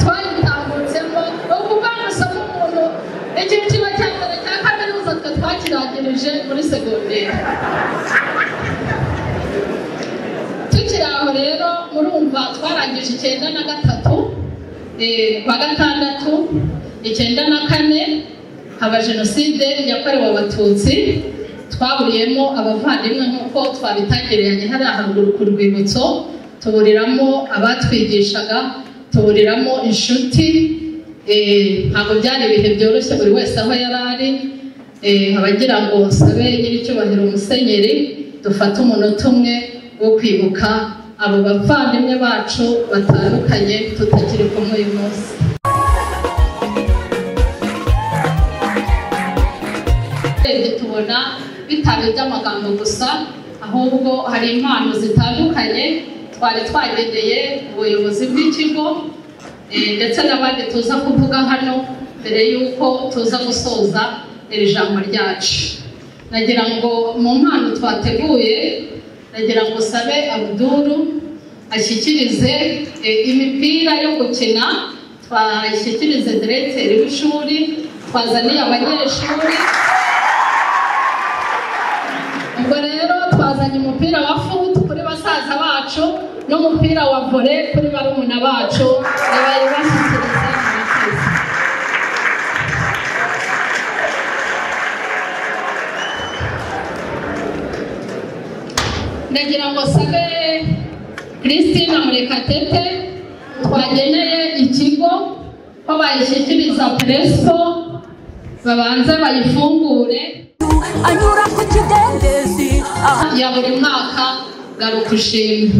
twayitambutsemo, ubwo gusoma umuntu icyiciro cya mbere cya kaminuza twe twakirangirije muri segonderi. Tukiri aho rero murumva twarangije 93 kwa 6 94 haba jenoside yakorewe Abatutsi, twaburiyemo abavandimwe nk'uko twabitangiranye hariya haruguru ku rwibutso, tuburiramo abatwigishaga, tuburiramo inshuti. Ntabwo byari ibihe byoroshye, buri wese aho yari ari. Abagira ngo sabe nyiricyubahiro musenyeri dufate umunota umwe wo kwibuka abo bavandimwe bacu batandukanye tutakiri kumwe uyu munsi. Tubona bitaba iby'amagambo gusa, ahubwo hari impano zitandukanye twari twageneye ubuyobozi bw'ikigo, ndetse n'abandi tuza kuvuga hano mbere y'uko tuza gusoza iri jambo ryacu. Nagira ngo mu mpano twateguye, nagira ngo sabe Abduru ashyikirize imipira yo gukina, twashyikirize diregiteri w'ishuri twazaniye abanyeshuri. Ubwo rero twazanye umupira wa futu kuri basaza bacu n'umupira wa vole kuri barumuna bacu, bayibashyikirize. Murakoze. Ndagira ngo sabe Christine Murekatete twageneye ikigo ko bayishyikiriza Presco, babanze bayifungure anyura ku kidendezi ya buri mwaka. Garuka ushime.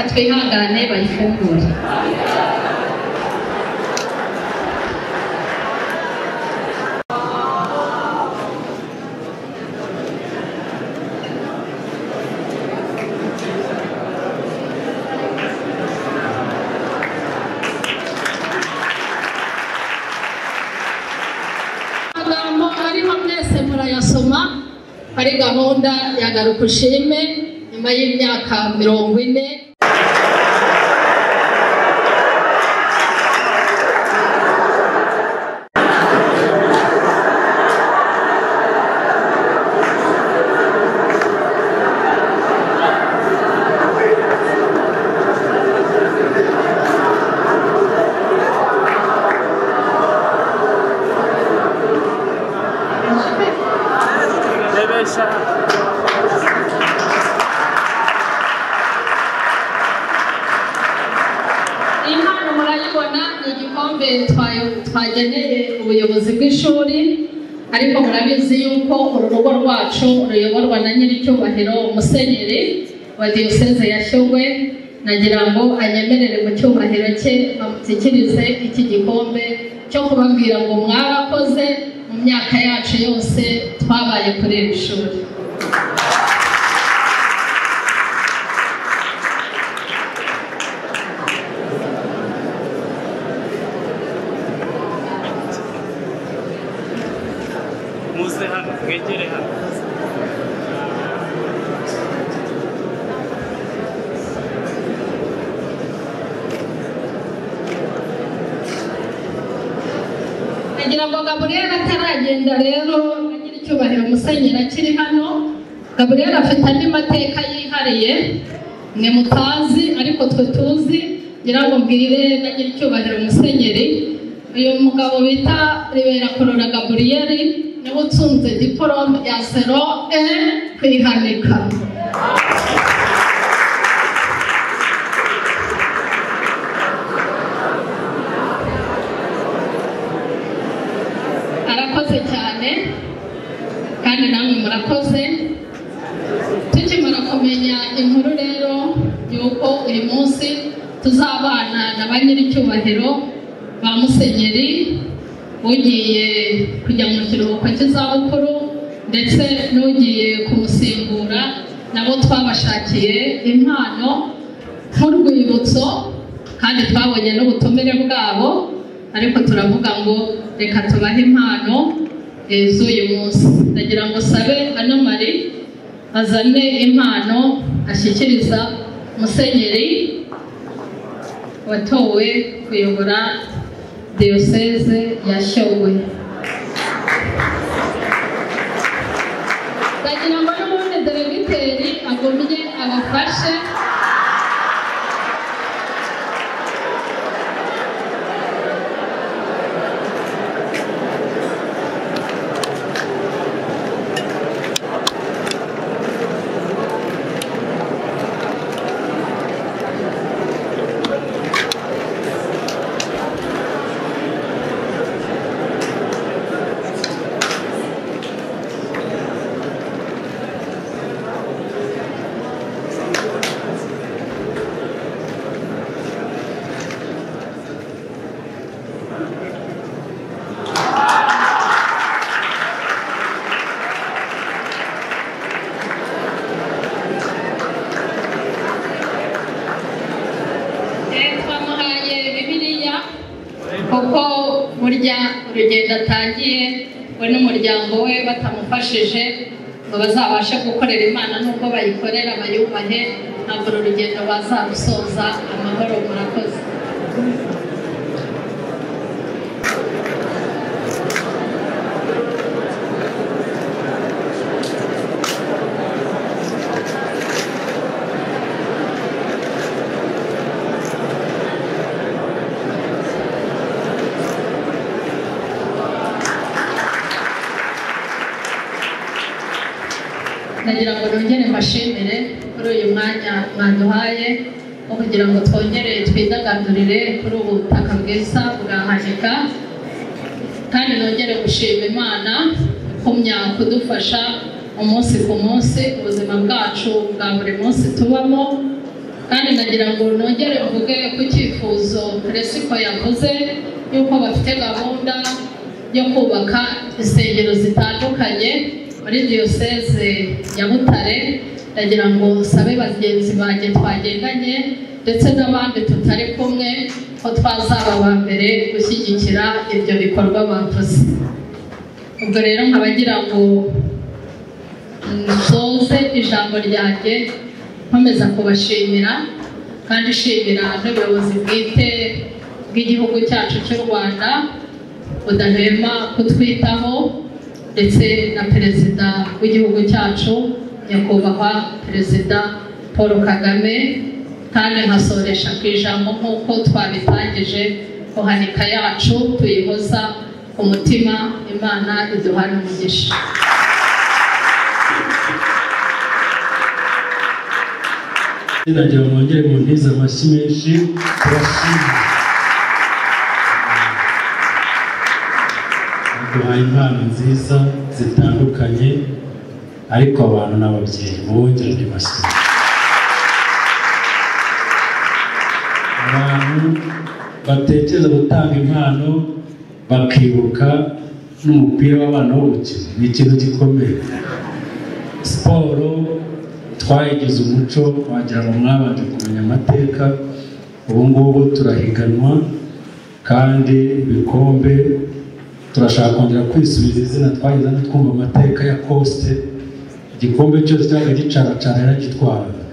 Twihangane bayifungure. Amagambo ariho mwese murayasoma, hari gahunda ya Garuka Ushime nyuma y'imyaka 40. murayibona ni igikombe twageneye ubuyobozi bw'ishuri, ariko murabizi yuko uru rugo rwacu ruyoborwa na nyiricyubahiro Musenyeri wa Diyoseze ya Shyogwe. Nagira ngo anyemerere mu cyubahiro cye bamushyikirize iki gikombe cyo kubabwira ngo mwarakoze mu myaka yacu yose twabaye kuri iri shuri. Muze hano mwegere hano. Nagira ngo Gaburiyeli ataragenda rero agira icyubahiro Musenyeri akiri hano. Gaburiyeli afite andi mateka yihariye mwe mutazi ariko twe tuzi. Ngira ngo mbwire nagira icyubahiro Musenyeri, uyu mugabo bita Ribera Kurora Gaburiyeli niwe utsunze diporome ya 01 kwihanika. Arakoze cyane kandi namwe murakoze. Tukimara kumenya inkuru rero yuko uyu munsi tuzabana na ba nyiricyubahiro ba Musenyeri ugiye kujya mu kiruhuko cy'izabukuru ndetse n'ugiye kumusimbura, nabo twabashakiye impano nk'urwibutso kandi twabonye n'ubutumire bwabo, ariko turavuga ngo reka tubahe impano z'uyu munsi. Ndagira ngo sabe hano Mari azane impano ashyikiriza Musenyeri watowe kuyobora Diyoseze ya Shyogwe. Ndagira ngo n'ubundi deregiteri agumye abafashe. Twamuhaye Bibiliya kuko burya urugendo atangiye we n'umuryango we batamufashije ngo bazabashe gukorera Imana n'ubwo bayikorera bayubahe, ntabwo uru rugendo bazarusoza amahoro. Murakoze. Ndagira ngo nongere mbashimire kuri uyu mwanya mwaduhaye wo kugira ngo twongere twidagadurire kuri ubu butaka bwiza bwa Hanika, kandi nongere gushima Imana ikumya kudufasha umunsi ku munsi ubuzima bwacu bwa buri munsi tubamo. Kandi ndagira ngo nongere mvuge ku cyifuzo Resiko yavuze yuko bafite gahunda yo kubaka insengero zitandukanye muri Diyoseze ya Butare. Ndagira ngo sabe bagenzi banjye twagendanye ndetse n'abandi tutari kumwe ko twazaba aba mbere gushyigikira ibyo bikorwa bavuze. Ubwo rero nkabagira ngo nsoze ijambo ryanjye nkomeza kubashimira kandi nshimira n'ubuyobozi bwite bw'igihugu cyacu cy'u Rwanda budahwema kutwitaho, ndetse na perezida w'igihugu cyacu nyakubahwa Perezida Paul Kagame. Kandi nkasoresha ku ijambo nk'uko twabitangije, Hanika yacu tuyihoza ku mutima, Imana iduhane umugisha. Nagira ngo mwongere muntize amashyi menshi, turashimye. Duhaye impano nziza zitandukanye, ariko abantu n'ababyeyi mubongere andi mashyi. Abantu batekereza gutanga impano bakibuka n'umupira w'abana wo gukina ni ikintu gikomeye. Siporo twayigize umuco, wagira ngo mwabanje kumenya amateka. Ubu ngubu turahiganwa kandi ibikombe turashaka kongera kwisubiza izina twageze hano twumva amateka ya Coste. Igikombe cyose cyaga gicaracara yaragitwaraga.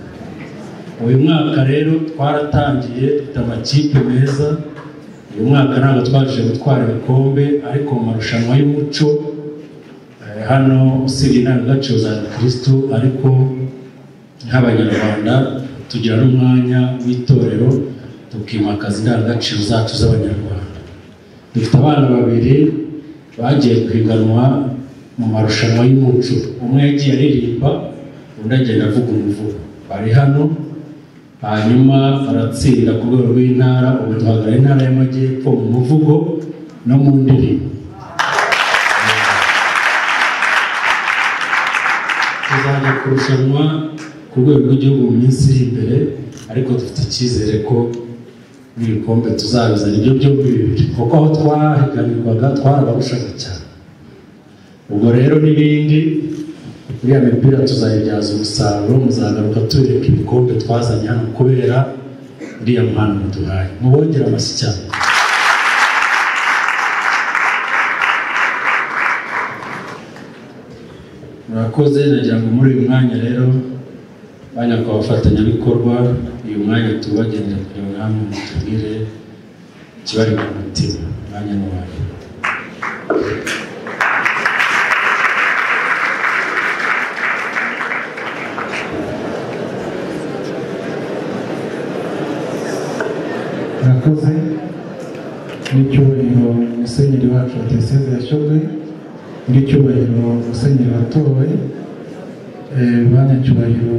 Uyu mwaka rero twaratangiye dufite amakipe meza. Uyu mwaka ntabwo twaje gutwara ibikombe, ariko mu marushanwa y'umuco hano usibye indangagaciro za Kristo, ariko nk'Abanyarwanda tugira n'umwanya w'itorero tukimakaza indangagaciro zacu z'Abanyarwanda. Dufite abana babiri bagiye guhiganwa mu marushanwa y'umuco, umwe yagiye aririmba undi agenda avuga umuvugo. Bari hano hanyuma baratsinda ku rwego rw'intara. Ubu duhagarariye intara y'Amajyepfo mu muvugo no mu ndirimbo. Tuzajya kurushanwa ku rwego rw'igihugu mu minsi iri imbere, ariko dufite icyizere ko n'ibikombe tuzabizana ibyo byombi bibiri, kuko aho twahiganirwaga twarabarushaga cyane. Ubwo rero n'ibindi, iriya mipira tuzayibyaza umusaruro, muzagaruka tubereka ibikombe twazanye hano kubera iriya mpano muduhaye. Mubongere amashyi cyane. Murakoze. Nagira ngo muri uyu mwanya rero banyakwa abafatanyabikorwa, uyu mwanya tubagenera kugira ngo namwe mutubwire ikibari ku mutima. Umwanya ni uwanyu. Murakoze. N'icyubahiro musenyeri wacu wa Diyoseze ya Shyogwe, n'icyubahiro musenyeri watowe, banyacyubahiro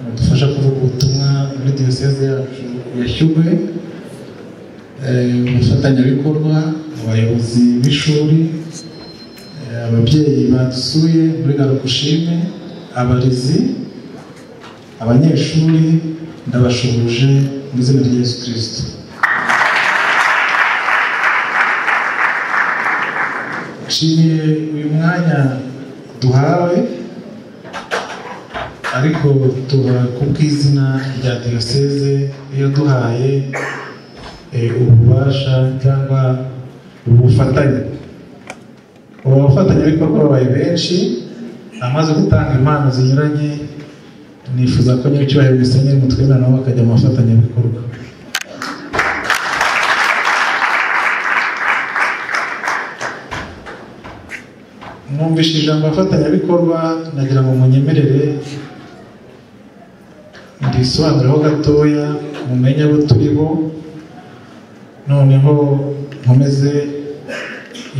badufasha kuvuga ubutumwa muri Diyoseze yacu ya Shyogwe, abafatanyabikorwa, abayobozi b'ishuri, ababyeyi badusuye muri Garukushime, abarezi, abanyeshuri, ndabashuhuje mu izina rya Yesu Kristo. Nshimiye uyu mwanya duhawe, ariko tuba ku bw'izina rya Diyoseze iyo duhaye ububasha cyangwa ubufatanye. Ubu bafatanyabikorwa babaye benshi, amaze gutanga impano zinyuranye. Nifuza ko nyiricyubahiro musenyeri mutwemera nabo bakajya mu bafatanyabikorwa. Mwumvise ijambo abafatanyabikorwa, nagira ngo munyemerere ndisobanureho gatoya mumenye abo turi bo, noneho nkomeze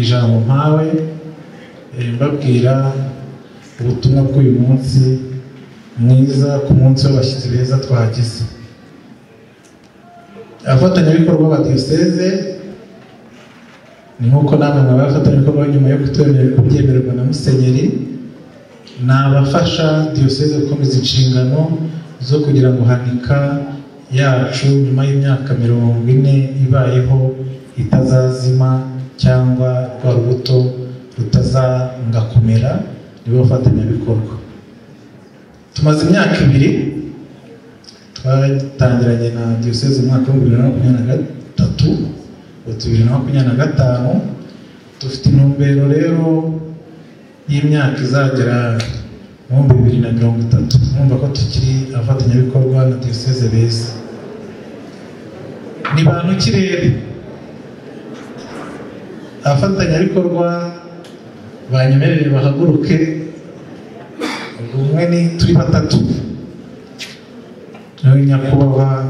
ijambo mpawe mbabwira ubutumwa bw'uyu munsi mwiza, ku munsi w'abashyitsi beza twagize. Abafatanyabikorwa ba Diyoseze ni nk'uko namwe mwabaye abafatanyabikorwa nyuma yo kubyemererwa na musenyeri, ni abafasha Diyoseze gukomeza inshingano zo kugira ngo Hanika yacu nyuma y'imyaka 40 ibayeho itazazima cyangwa rwa rubuto rutazanga kumera. Nibo bafatanyabikorwa. Tumaze imyaka 2 twatangiranye na Diyoseze mu mwaka wa 2023, 2025. Dufite intumbero rero y'imyaka izagera mu 2030. Mwumva ko tukiri abafatanyabikorwa na Diyoseze beza. Ni bantu ki rero abafatanyabikorwa? Banyemerere bahaguruke. Umwe ni turi batatu. Nawe nyakubahwa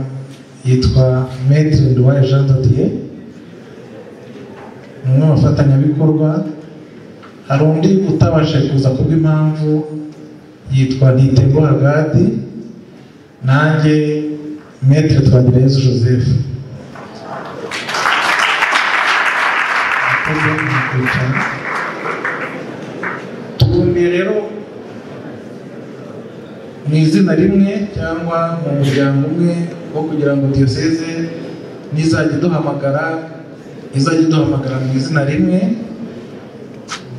yitwa Maître Nduwaye Jean de Dieu, ni umwe mu bafatanyabikorwa. Hari undi utabashije kuza kubw'impamvu yitwa Nitego Hagadi, nanjye Maître Twagirayezu Joseph. Murakoze, mukwicara. Tubumbiye rero mu izina rimwe cyangwa mu muryango umwe wo kugira ngo diyoseze nizajya iduhamagara, izajya iduhamagara mu izina rimwe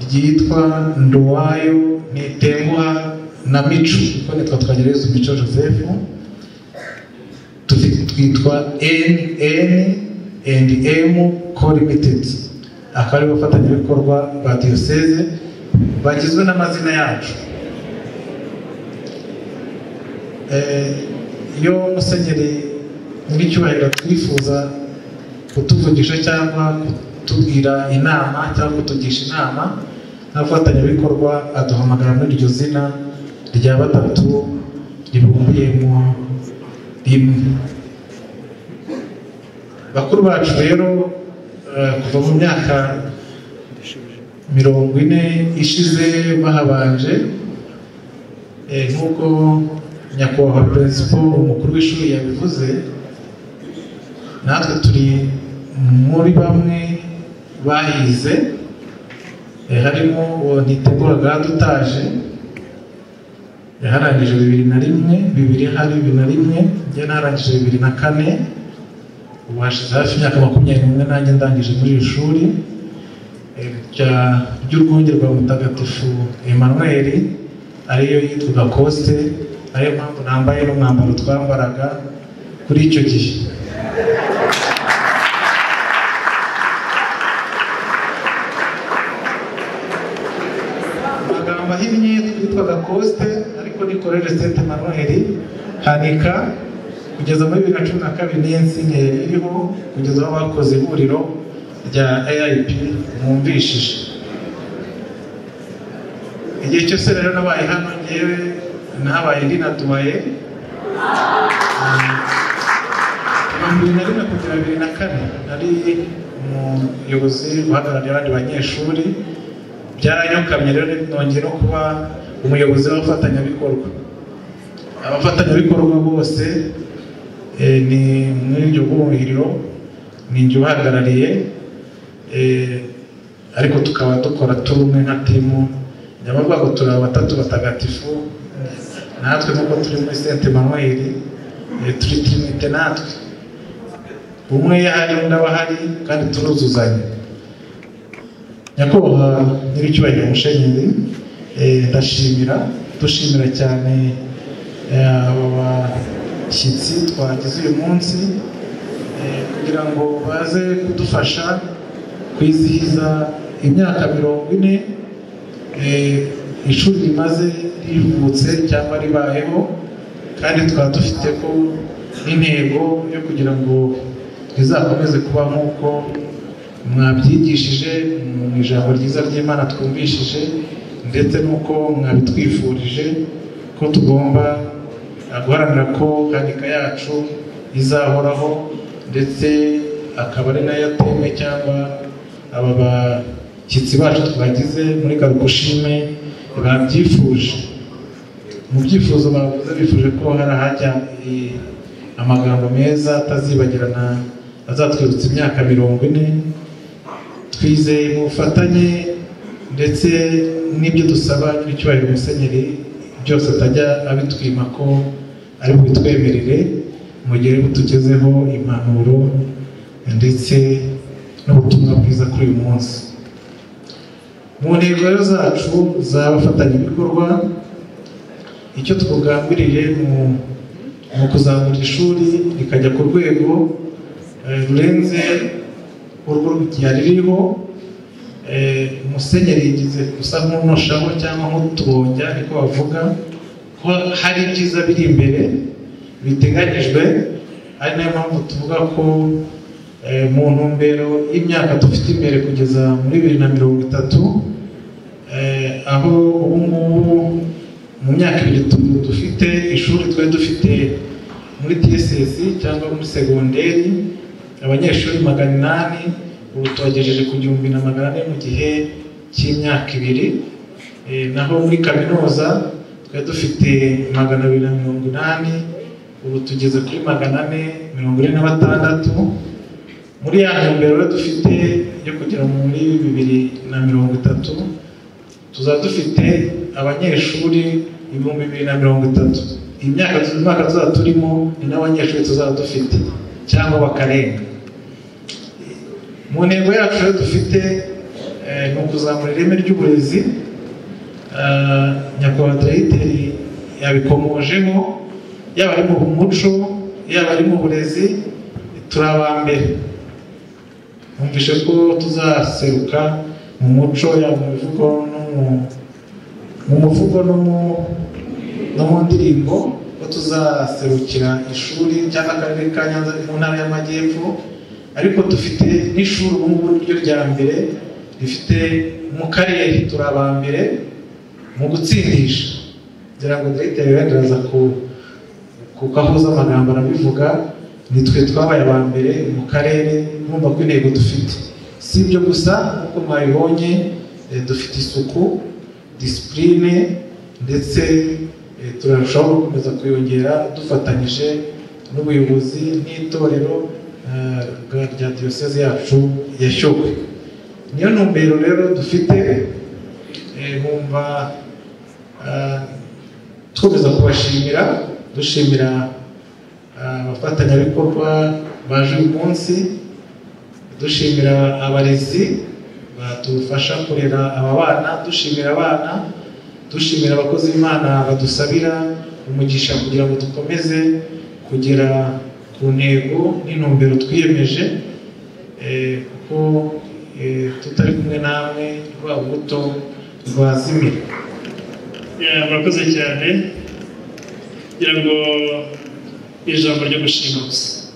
ryitwa Nduwayo Ntitenguha na Mico, kuko nitwa Twagirayezu Mico Joseph. Twitwa NN and M Co Limited, akaba ari abafatanyabikorwa ba diyoseze bagizwe n'amazina yacu. Iyo musenyeri nyiricyubahiro twifuza kutuvugisha cyangwa kutubwira inama cyangwa kutugisha inama n'abafatanyabikorwa, aduhamagara muri iryo zina rya batatu ribumbiyemo rimwe. Bakuru bacu rero, kuva mu myaka 40 ishize bahabanje, nk'uko nyakubahwa Principal umukuru w'ishuri yabivuze, natwe turi muri bamwe bahize, harimo uwo Ntitegura dutaje yaharangije 2001, bibiri hari 2001, njye narangije 2004. Ubu hashize hafi imyaka 21 nanjye ndangije muri iri shuri ry'urwunge rwa Mutagatifu Emmanuel, ariyo yitwaga Coste, ariyo mpamvu nambaye n'umwambaro twambaraga kuri icyo gihe. Amagambo ahinnye twitwaga Coste, ariko ni Collège Saint Emmanuel Hanika, kugeza muri 2012 niyo nsinye iriho, kugeza aho bakoze ihuriro rya AIP mwumvishije. Igihe cyose rero nabaye hano, ngewe nahabaye ndi na Duwaye 2001 kugera 2004, nari umuyobozi uhagarariye abandi banyeshuri. Byaranyokamye rero nongeye no kuba umuyobozi w'abafatanyabikorwa. Abafatanyabikorwa bose ni muri iryo huriro ni njye uhagarariye, ariko tukaba dukora turi umwe nka timu. Nyabavuga ngo turi batatu batagatifu, natwe nk'uko turi muri Saint Emmanuel turi trinite, natwe umwe yahari undi aba ahari kandi turuzuzanya. Nyakubahwa nyiricyubahiro Musenyeri, ndashimira, dushimira cyane aba bashyitsi twagize uyu munsi kugira ngo baze kudufasha kwizihiza imyaka 40 ishuri rimaze rivutse cyangwa ribayeho, kandi twaba dufite ko n'intego yo kugira ngo rizakomeze kuba nk'uko mwabyigishije mu ijambo ryiza ry'Imana twumvishije, ndetse n'uko mwabitwifurije ko tugomba guharanira ko Hanika yacu izahoraho, ndetse akaba ari nayo teme cyangwa aba bashyitsi bacu twagize muri Garukushime babyifuje. Mu byifuzo bavuze, bifuje ko hari ahajya amagambo meza atazibagirana azatwibutsa imyaka 40. Twizeye mu bufatanye ndetse n'ibyo dusaba nyiricyubahiro Musenyeri byose atajya abitwima ko ari bubitwemerere mu gihe butugezeho impanuro ndetse n'ubutumwa bwiza kuri uyu munsi. Mu ntego rero zacu z'abafatanyabikorwa, icyo twugambiriye mu kuzamura ishuri rikajya ku rwego rurenze urwo ryari ririho. Musenyeri yigize gusa nk'unoshaho cyangwa nk'utubonja, niko bavuga ko hari ibyiza biri imbere biteganyijwe, ari nayo mpamvu tuvuga ko mu ntumbero y'imyaka dufite imbere kugeza muri 2030, aho ubu ngubu mu myaka ibiri dufite ishuri twari dufite muri TSS cyangwa muri segonderi abanyeshuri 800, ubu tubagejeje ku 1400 mu gihe cy'imyaka ibiri. Naho muri kaminuza twari dufite 280, ubu tugeze kuri 446. Muri ya ntumbero dufite yo kugera muri 2030, tuzaba dufite abanyeshuri 2030. Imyaka tuzaba turimo ni n'abanyeshuri tuzaba dufite cyangwa bakarenga. Mu ntego yacu rero dufite ni ukuzamura ireme ry'uburezi. Nyakubahwa Diregiteri yabikomojeho, yaba ari mu muco, yaba ari mu burezi, turi aba mbere. Numvise ko tuzaseruka mu muco, yaba mu mivugo mu muvugo no mu ndirimbo, ko tuzaserukira ishuri cyangwa akarere ka Nyanza mu ntara y'Amajyepfo. Ariko dufite n'ishuri ubu ngubu ryo rya mbere rifite mu karere, turi aba mbere mu gutsindisha. Ngira ngo Diregiteri wenda araza kukahuza amagambo arabivuga, nitwe twabaye aba mbere mu karere. Mwumva ko intego dufite si ibyo gusa, nk'uko mwabibonye dufite isuku, disipurine, ndetse turarushaho gukomeza kuyongera dufatanyije n'ubuyobozi n'itorero rya diyoseze yacu ya Shyogwe. Niyo ntumbero rero dufite. Bumva twkomeza kubashimira, dushimira abafatanyabikorwa baje uyu munsi, dushimira abarezi badufasha kurera aba bana, dushimira abana, dushimira abakozi b'Imana badusabira umugisha kugira ngo dukomeze kugera ku ntego n'intumbero twiyemeje, kuko tutari kumwe namwe rwa buto rwazimira. Murakoze cyane. Kugira ngo ijambo ryo gushima gusa,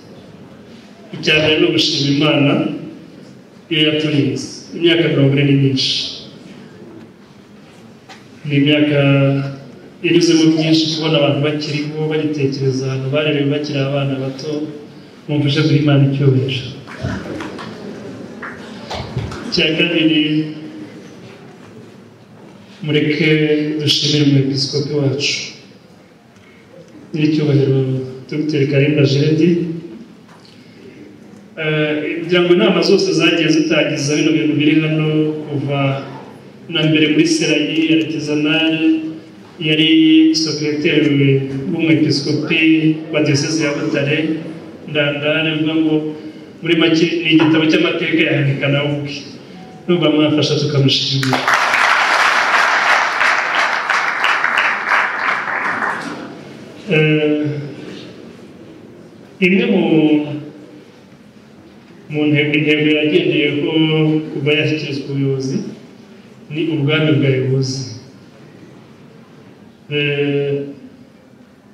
icya mbere ni ugushima Imana iyo yaturinze imyaka 40 ni myinshi, ni imyaka inyuzemo byinshi. Kubona abantu bakiriho bagitekereza ahantu barerewe bakiri abana bato, mumfashe guha Imana icyubahiro. Icya kabiri, mureke dushimire umwepiskopi wacu nyiricyubahiro Dr. Karimba Gerard. Ngira ngo inama zose zagiye zitangiza bino bintu biri hano kuva na mbere muri Serayi artisanale, yari sekreteri w'umwepiskopi wa diyoseze ya Butare Ndandare. Bivuga ngo muri make ni igitabo cy'amateka yandika nawe ubwe. Nubwo mwafasha tukamushimira. Imwe mu ntego yagendeyeho kuva yashyikirizwa ubuyobozi ni ubwami bwa buyobozi.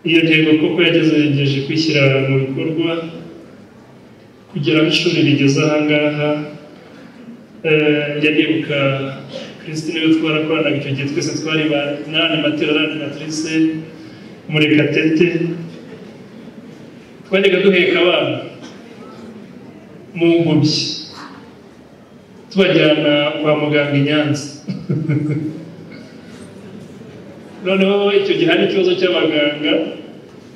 Iyo ntego koko yagerageje kwishyira mu bikorwa kugira ngo ishuri rigeze aha ngaha. Njya nibuka Christine we twarakoranaga icyo gihe, twese twari ba n'animateur n'animatrice Murekatete, twajyaga duheka abana mu ngobyi tubajyana kwa muganga i Nyanza. Noneho icyo gihe hari ikibazo cy'abaganga,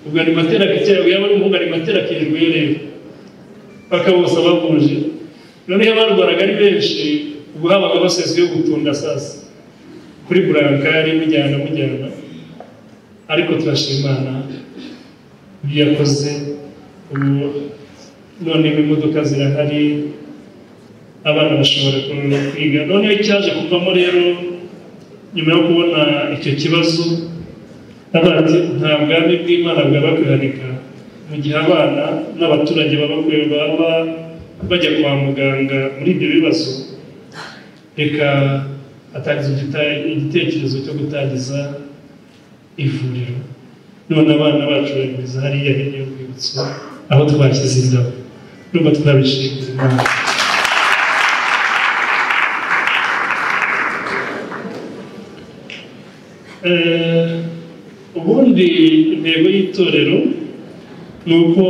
ubwo animateur akicara, yaba ari umuhungu animateur akirirwa rero bakabosa bavuje. Noneho abarwaraga ari benshi, ubwo habaga basezwe yo gutunda sasa kuri burankari mujyana. Ariko turashima Imana ibyo yakoze ubu, none imodoka zirahari, abana bashobora kwiga. Noneho icyaje kuvamo rero nyuma yo kubona icyo kibazo, ati nta bwami bw'Imana bwaba kwihanika mu gihe abana n'abaturage baba bajya kwa muganga muri ibyo bibazo. Reka atangiza igitekerezo cyo gutangiza ivuriro. None abana bacu bemeza hariya hirya y'urwibutso aho twashyize indabo. Nubwo twabishimira Imana. Ubundi intego y'itorero ni uko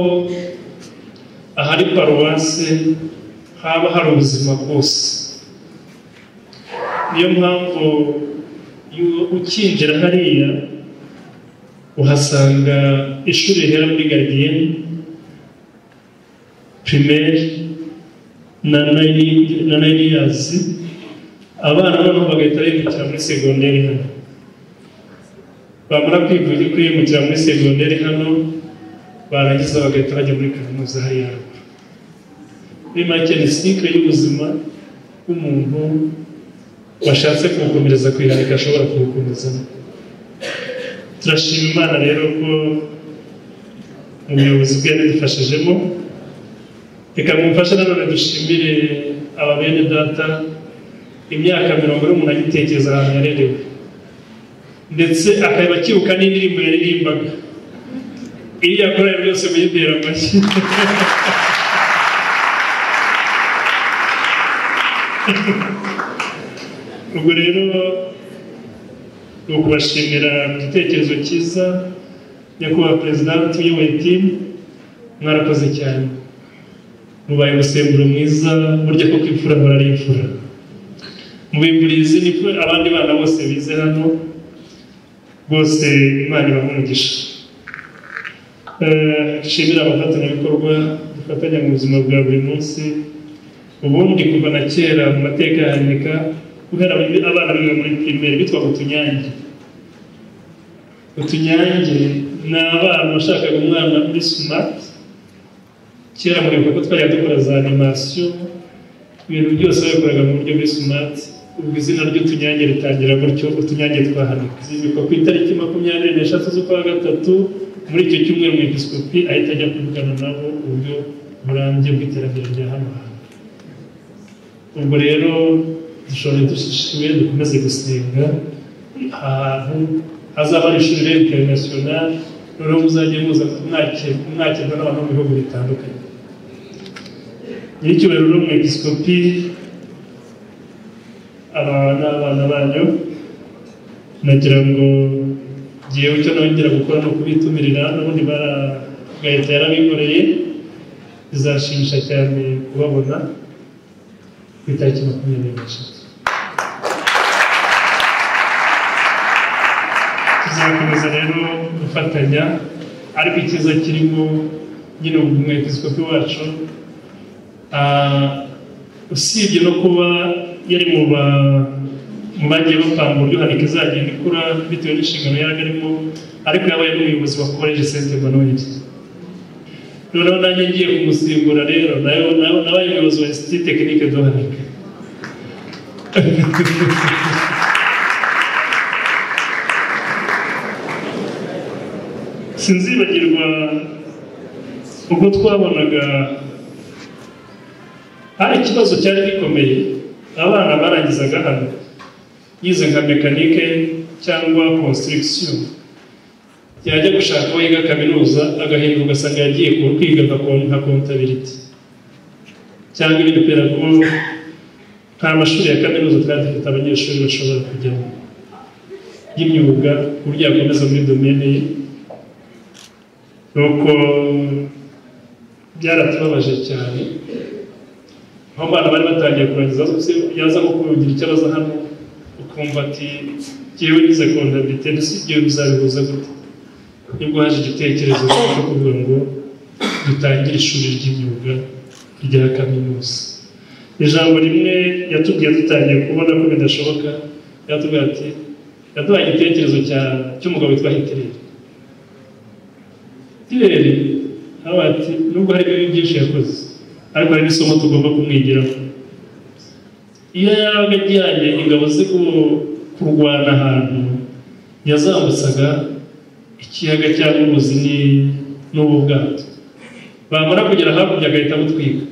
ahari paruwase haba hari ubuzima bwose. Niyo mpamvu ukinjira hariya uhasanga ishuri rihera muri garidiyeni primaire na nayiniyazi, Abana noneho bagahita bimukira muri segonderi hano. Bamara kwimukira muri segonderi hano, barangiza bagahita bajya muri kaminuza hariya haruguru. Muri make ni cycle y'ubuzima bw'umuntu washatse kubukomereza kwihanika ashobora kubukomezamo. Turashima Imana rero ko mu buyobozi bwe yabidufashijemo. Reka mumfashe nanone dushimire aba bene data, imyaka 40 umuntu agitekereza ahantu yarerewe, ndetse akaba akibuka n'indirimbo yaririmbaga. Iriya korali byose muyitera amashyi. Ubwo rero ni ukubashimira ku gitekerezo cyiza, nyakubahwa perezidante uyoboye timu, mwarakoze cyane, mubaye umusemburo mwiza. Burya koko imfura ahora ari imfura. Mubimburiye izindi mfura abandi bana bose bize hano, rwose Imana ibahe umugisha. Nshimira abafatanyabikorwa dufatanya mu buzima bwa buri munsi. Ubundi kuva na kera mu mateka ya Hanika, guhera abana biga muri primaire bitwaga utunyange. Utunyange ni abana bashakaga umwana muri smart. Kera muribuka ko twajya dukora za animation, ibintu byose babikoraga mu buryo buri smart. Ubwo izina ry'utunyange ritangira gutyo, utunyange twa Hanika. Zimikwa ku itariki 23 z'ukwa gatatu. Muri icyo cyumweru umwepiskopi ahita ajya kuvugana nabo uburyo burambye bw'iterambere rya hano hantu. Ubwo rero dushobora dushishiwe dukomeze gusenga ahantu hazaba ari ishuri international, noneho muzajye muza mwakirwa n'abantu mu bihugu bitandukanye. Nyiricyubahiro rero umwepiskopi, aba n'abana banyu, nagira ngo ngewe icyo nongera gukora ni ukubitumirira, n'ubundi baragahita yarabinkoreye. Bizashimisha cyane kubabona ku itariki 23. Tuzakomeza rero gufatanya, ariko icyiza kirimo nyine umwepiskopi wacu, usibye no kuba yari mu bagiye bapanga uburyo Hanika izagenda ikura bitewe n'inshingano yari arimo, ariko yabaye n'umuyobozi wa Collège Saint Emmanuel. Noneho nanjye ngiye kumusimbura rero, nabaye umuyobozi wa Institut Technique de Hanika. Sinzibagirwa ubwo twabonaga hari ikibazo cyari gikomeye, abana barangizaga hano yize nka mekanike cyangwa construction, yajya gushaka aho yiga kaminuza agahinduka ugasanga yagiye kwiga nka comptability cyangwa ibindi, kubera ko nta mashuri ya kaminuza twari dufite abanyeshuri bashobora kujyamo y'imyuga ku buryo yakomeza muri domaine ye. Nuko byaratubabaje cyane, aho abana bari batangiye kurangiza yaza nko kugira icyo abaza hano ukumva ati jyewe nize comptabilité, ndetse ibyo bizabihuza gute? Nibwo haje igitekerezo cyo kuvuga ngo dutangire ishuri ry'imyuga rya kaminuza. Ijambo rimwe yatubwiye dutangiye kubona ko bidashoboka, yatubwiye ati, yaduhaye igitekerezo cy'umugabo witwa Hitler. Hitler ati nubwo hari ibintu byinshi yakoze, ariko hari n'isomo tugomba kumwigiraho. Iyo yabaga ajyanye ingabo ze kurwana ahantu, yazambutsaga ikiyaga cyangwa uruzi n'ubu bwato, bamara kugera hakurya agahita abutwika.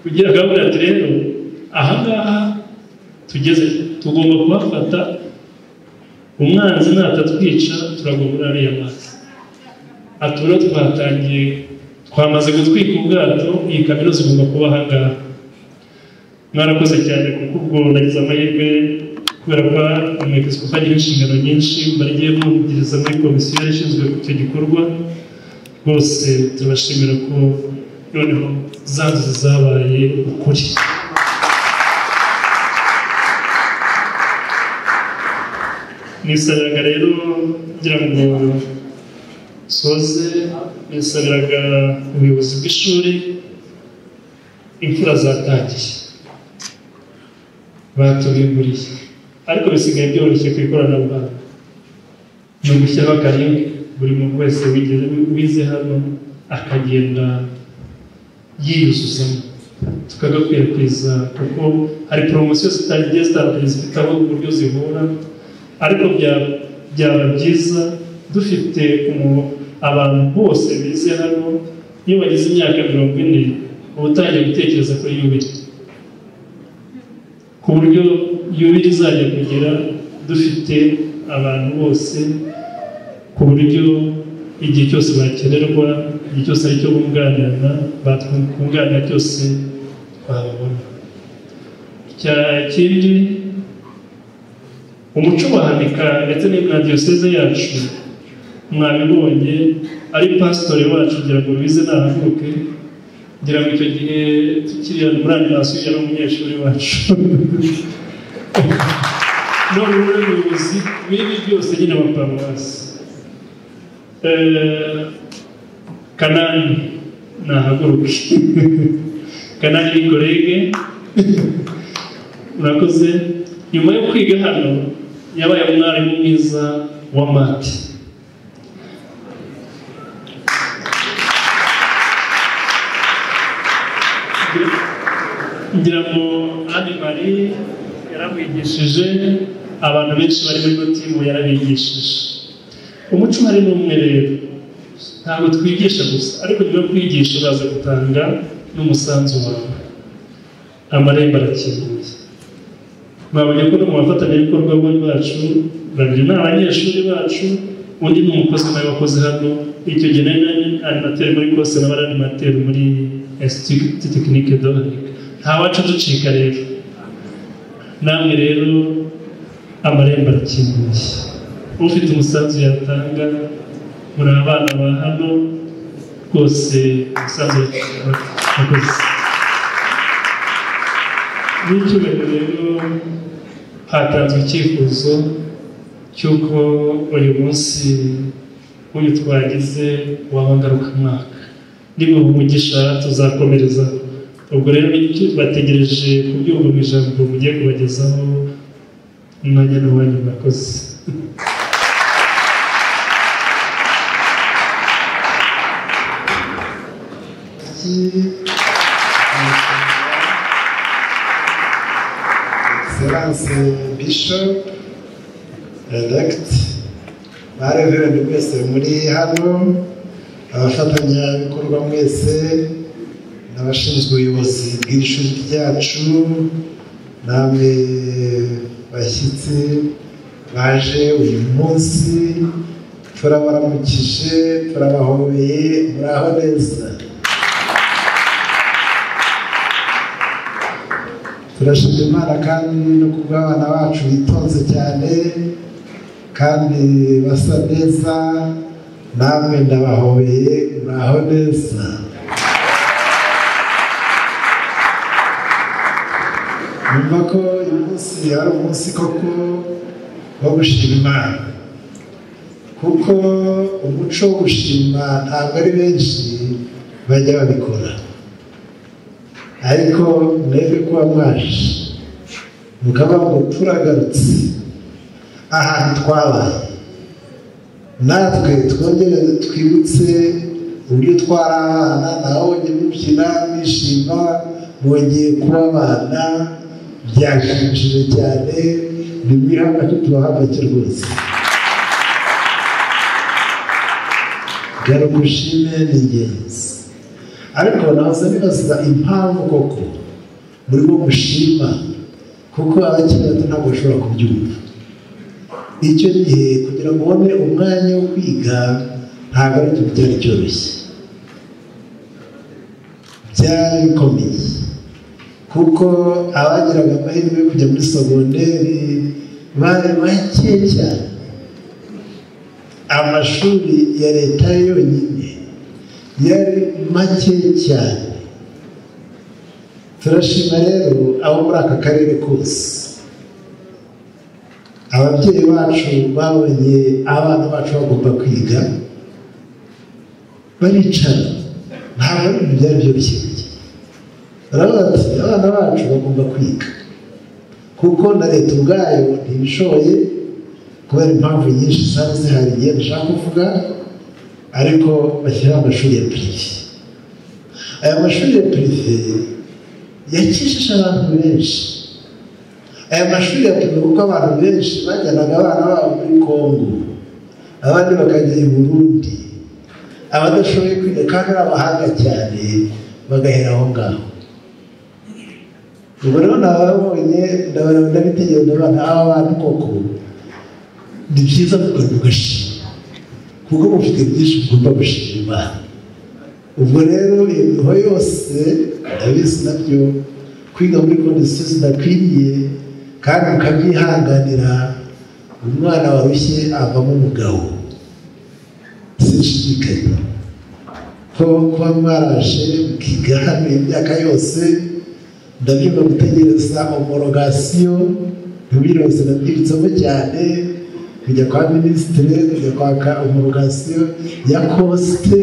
Kugira ngo ati rero aha ngaha tugeze tugomba kuhafata, umwanzi natatwica turagwa muri ariya mazi. Ati rero twatangiye, twamaze gutwika ubwato, iyi kaminuza igomba kuba aha ngaha. Mwarakoze cyane kuko ubwo nagize amahirwe kubera ko umwepiskopi agira inshingano nyinshi, barigiye mwumviriza muri komisiyo yari ishinzwe icyo gikorwa. Rwose turabashimira ko noneho za nzozi zabaye ukuri. Nisabiraga rero ngira ngo soze, nisabiraga ubuyobozi bw'ishuri, imfura zatangiye. Batubimburiye, ariko bisigaye byoroshye ku ikoranabuhanga. Ni ugushyiraho akaringi, buri muntu wese wize hano akagenda yiyuzuzamo, tukagakwirakwiza, kuko hari poromosiyo zitagiye zitandukanye zifite aho uburyo zihura, ariko byaba byiza dufite abantu bose bize hano. Iyo bageze imyaka 40 uba utangiye gutekereza kuri yubile, ku buryo yubile izajya kugera dufite abantu bose, ku buryo igihe cyose bakenerwa, igihe cyose ari cyo bunganirana, batwunganira cyose twababona. Ikindi, umuco wahanika ndetse na diyoseze yacu mwabibonye, ari pasitori wacu kugira ngo bize nahaguruke, ngira ngo icyo gihe tukiri muri animasiyo yari umunyeshuri wacu none ubu ni umuyobozi w'ibi byose nyine wa paruwasi. Kanani nahaguruke, Kanani ni kolege murakoze. Nyuma yo kwiga hano yabaye umwarimu mwiza wa mati. Ngira ngo Anne Marie yaramwigishije, abantu benshi bari muri timu yarabigishije. Umuco hari n'umwe rero, ntabwo twigisha gusa, ariko nyuma yo kwigisha uraza gutanga n'umusanzu wawe. Amarembo arakinguye. Mwabonye ko no mu bafatanyabikorwa bacu babiri ni abanyeshuri bacu, undi ni umukozi nawe wakoze hano. Icyo gihe nari animateri muri kose, n'abari animateri muri Institut Technique de Hanika. Nta wacu ducika rero. Namwe rero amarembo arakinguye, ufite umusanzu yatanga. Muri abana ba hano rwose umusanzu wakoze. N'icyubahiro rero, hatanzwe icyifuzo cy'uko uyu munsi uyu twagize waba ngarukamwaka. Niba umugisha tuzakomereza. Ubwo rero bategereje kubyumva mu ijambo mugiye kubagezaho. Umwanya n'uwanyu, murakoze. Excellence Bishop elect, ba Reverend mwese muri hano, abafatanyabikorwa mwese, n'abashinzwe ubuyobozi bw'ishuri ryacu, namwe bashyitsi baje uyu munsi, turabaramukije, turabahobeye, muraho neza. Turashima Imana kandi no kubw'abana bacu bitonze cyane kandi basa neza, namwe ndabahobeye, muraho neza. Numva ko uyu munsi ari umunsi koko wo gushima Imana, kuko umuco wo gushima ntabwo ari benshi bajya babikora, ariko mwebwe kuba mwaje mukaba ngo turagarutse ahantu twabaye, natwe twongere twibutse uburyo twari abana, nabonye mubyina mwishima, mwongeye kuba abana, byashimishije cyane. Nimwiha amashyi, tubaha amashyi rwose. Garuka ushime ni ingenzi, ariko nahoze nibaza impamvu koko murimo mushima, kuko abakiri bato ntabwo bashobora kubyumva. Icyo gihe kugira ngo ubone umwanya wo kwiga ntabwo ari ikintu cyari cyoroshye, byari bikomeye, kuko abagiraga amahirwe yo kujya muri sogonderi bari bake cyane. Amashuri ya leta yonyine yari make cyane. Turashima rero abo muri aka karere kose, ababyeyi bacu babonye abana bacu bagomba kwiga, baricara. Ntabwo ari ibintu byari byoroshye. Baravuga bati abana bacu bagomba kwiga, Kuko na leta ubwayo ntibishoboye kubera impamvu nyinshi zari zihari igihe dushaka kuvuga, ariko bashyiraho amashuri ya prive. Aya mashuri ya prive yakijije abantu benshi. Aya mashuri ya prive kuko abantu benshi bajyanaga abana babo muri Kongo, abandi bakajya i Burundi, abadashoboye kwiga kandi ari abahanga cyane bagahera aho ngaho. Ubwo rero nababonye ndabitegereza abana aba bantu koko ni byiza mugashima, kuko mufite byinshi mugomba gushima Imana. Ubwo rero imiruho yose ndabizi nabyo kwiga muri kondisiyo zidakwiriye kandi mukabyihanganira, umwana warushye avamo umugabo. Sinshidikanya ko kuba mwaraje mukiga hano imyaka yose, ndabyumva gutegereza homologasiyo ntibirose nabyibitsemo cyane, kujya kwa minisitiri, kujya kwaka homologasiyo ya kosite,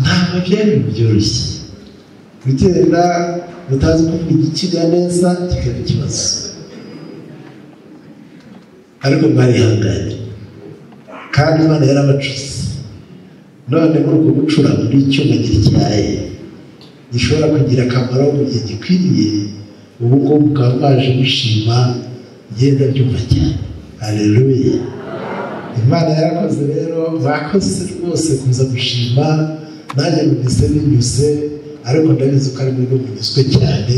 ntabwo byari byoroshye. Kugenda utazi kuvuga igikiga neza kikaba ikibazo, ariko mwarihanganye kandi Imana yarabacuze. None muri uko gucura muri icyuma gityaye gishobora kugira akamaro mu gihe gikwiriye, ubu ngubu mukaba mwaje mushima, ngenda byumva cyane. Haleluya! Imana yarakoze rero, mwakoze rwose kuza gushima, nanjye numvise binyuze, ariko ndabizi ko ari mwebwe munyuzwe cyane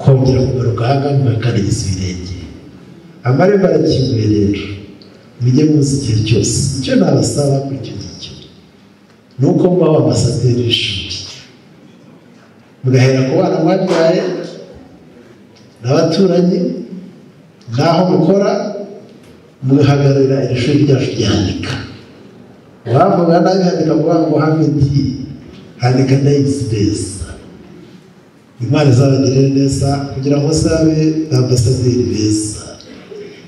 kongera kugaruka aha ngaha mugakandagiza ibirenge. Amarembo arakinguye rero, mujye muzi igihe cyose. Icyo nabasaba kuri icyo ngicyo ni uko muba ambasaderi w'ishuri, mugahera ku bana mwabyaye n'abaturanyi n'aho mukora, mugahagararira iri shuri ryacu rya Hanika. Wavuga nabi Hanika kuvuga ngo havedi Hanika ndayizi neza. Imana izabagirire neza kugira ngo muzabe ambasaderi beza.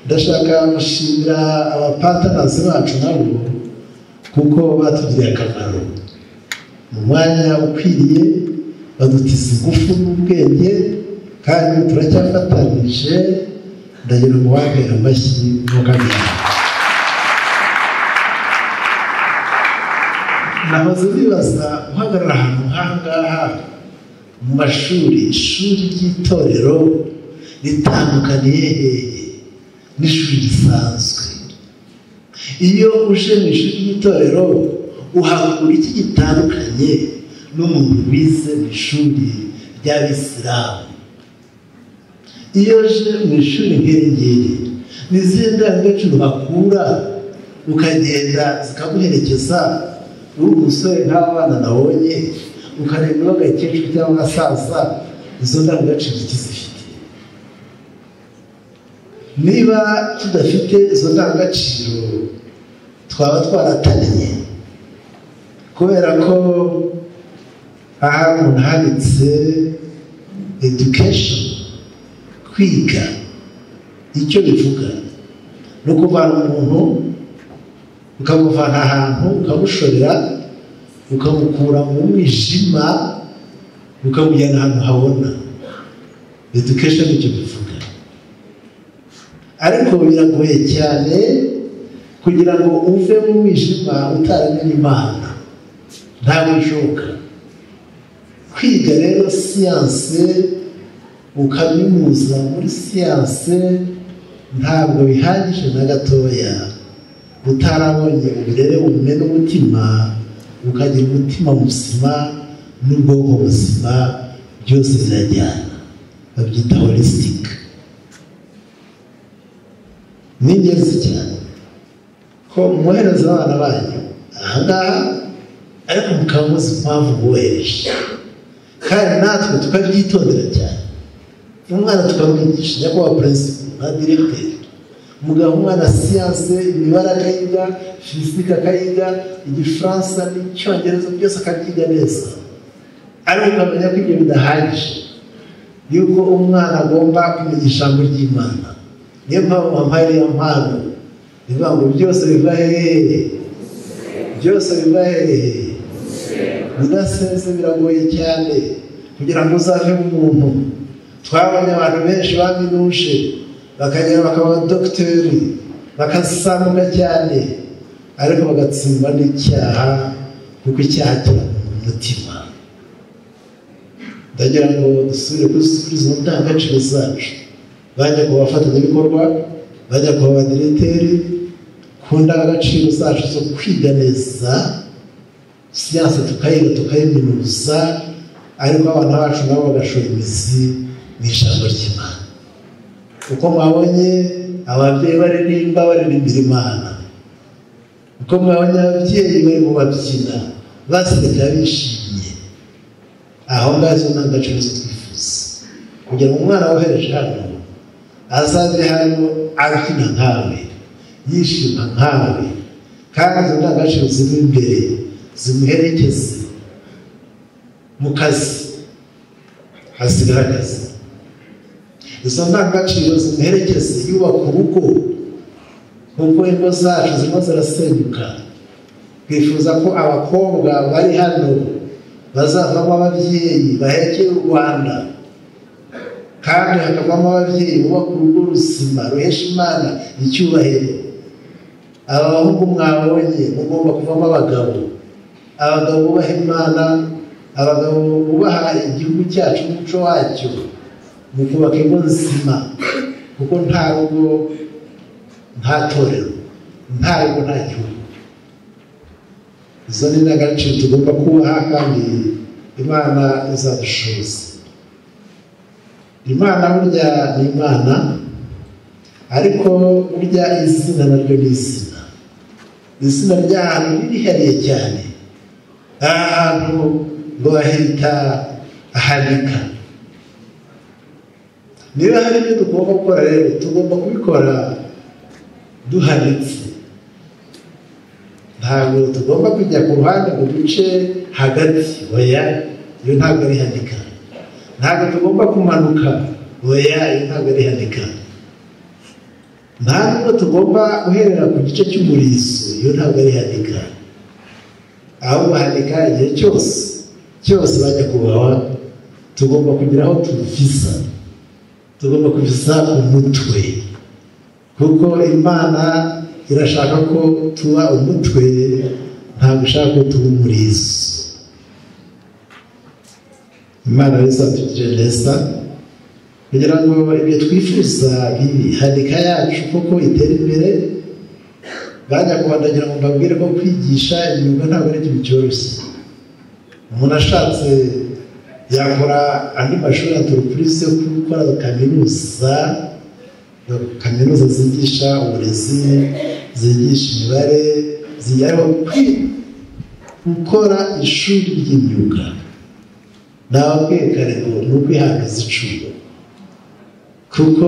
Ndashaka gushimira abapatanasi bacu nabo kuko batugiriye akamaro mu mwanya ukwiriye, badutiza ingufu n'ubwenge kandi turacyafatanije. Ndagira ngo wambere amashyi mugamije. Nahoze nibaza guhagarara ahantu nk'aha ngaha mu mashuri, ishuri ry'itorero ritandukaniye hehe n'ishuri risanzwe? Iyo uje mu ishuri ry'itorero uhakura iki gitandukanye n'umuntu wize mu ishuri ry'abisilamu? Iyo uje mu ishuri nk'iri ngiri ni izihe ndangagaciro uhakura ukagenda zikaguherekeza? Uri umusore nk'abana nabonye, ukareba agakecuru cyangwa agasaza, izo ndangagaciro zifite. Niba tudafite izo ndangagaciro twaba twaratannye, kubera ko aha umuntu handitse education, kwiga, icyo bivuga ni ukuvana umuntu, ukamuvana ahantu ukamushorera, ukamukura mu mwijima ukamujyana ahantu habona. Education icyo bivuga. Ariko biragoye cyane kugira ngo uve mu mwijima utaramenye Imana, ntabwo bishoboka. Kwiga rero siyanse ukaminuza muri siyanse ntabwo bihagije na gatoya, utarabonye uburere bumena umutima, ukagira umutima muzima n'ubwonko buzima, byose birajyana, babyita holistic. Ni ingenzi cyane ko mwohereza abana banyu aha ngaha, ariko mukaba muzi impamvu mwohereje, kandi natwe tukabyitondera cyane. Umwana tukamwigisha, nyakubahwa perezida nka diregiteri, mugaha umwana siyanse, imibare akayiga, fizike akayiga, igifaransa n'icyongereza byose akabyiga neza, ariko ukamenya ko ibyo bidahagije, yuko umwana agomba kumenya ijambo ry'Imana. Niyo mpamvu wampaye iriya mpano ivuga ngo byose biva hehe, byose biva hehe. Udasenze biragoye cyane kugira ngo uzave mu muntu. Twabonye abantu benshi baminuje bakagera bakaba abadogiteri, bakazamuka cyane, ariko bagatsindwa n'icyaha, kuko icyaha kiba mu mutima. Ndagira ngo dusubire kuri izo ndangagaciro zacu, bajya ku bafatanyabikorwa, bajya ku badireteri, ku ndangagaciro zacu zo kwiga neza siyanse, tukayiga tukayiminuza, ariko abana bacu nabo bagashora imizi mu ijambo ry'Imana. Uko mwabonye ababyeyi baririmba baririmbira Imana, uko mwabonye ababyeyi barimo babyina baseka bishimye, aho ngaho izo ndangagaciro zo twifuza kugira ngo umwana wohereje hano azaze hano abyina nkawe, yishima nkawe, kandi izo ndangagaciro ziri imbere zimuherekeze mu kazi azigaragaza. Izo ndangagaciro zimuherekeze yubaka urugo, kuko ingo zacu zirimo zirasenyuka. Twifuza ko abakobwa bari hano bazavamo ababyeyi bahekeye u Rwanda, kandi hakavamo ababyeyi bubaka urugo ruzima ruhesha Imana icyubahiro. Aba bahungu mwabonye mugomba kuvamo abagabo, abagabo bubaha Imana, abagabo bubaha igihugu cyacu n'umuco wacyo, mu kubaka ingo nzima, kuko nta rugo nta torero, nta rugo nta gihugu. Izo ni indangagaciro tugomba kubaha, kandi Imana izadushoboza. Imana burya ni Imana, ariko burya izina naryo ni izina. Izina ry'ahantu ririhariye cyane. Aha hantu ngo bahita ahanika. Niba hari ibyo tugomba gukora rero, tugomba kubikora duhanitse. Ntabwo tugomba kujya ku ruhande ngo duce hagati, oya, iyo ntabwo ari hanika. Ntabwo tugomba kumanuka, oya, iyo ntabwo ari hanika. Ntabwo tugomba guherera ku gice cy'umurizo, iyo ntabwo ari hanika. Ahubwo hanika igihe cyose cyose bajya kubaha, tugomba kugira aho tuvisa, tugomba kuvisa umutwe, kuko Imana irashaka ko tuba umutwe, ntabwo ishaka ko tuba umurizo. Imana izatugirire neza kugira ngo ibyo twifuza bibi hanika yacu koko itere imbere. Bajya kubandagira ngo mbabwire ko kwigisha imyuga ntabwo ari ikintu cyoroshye. Umuntu ashatse yakora andi mashuri antoropurize yo gukora kaminuza, kaminuza zigisha uburezi, zigisha imibare, zijyaho gukora ishuri ry'imyuga. Nababwiye kare ngo ni ukwihangiza icumu, kuko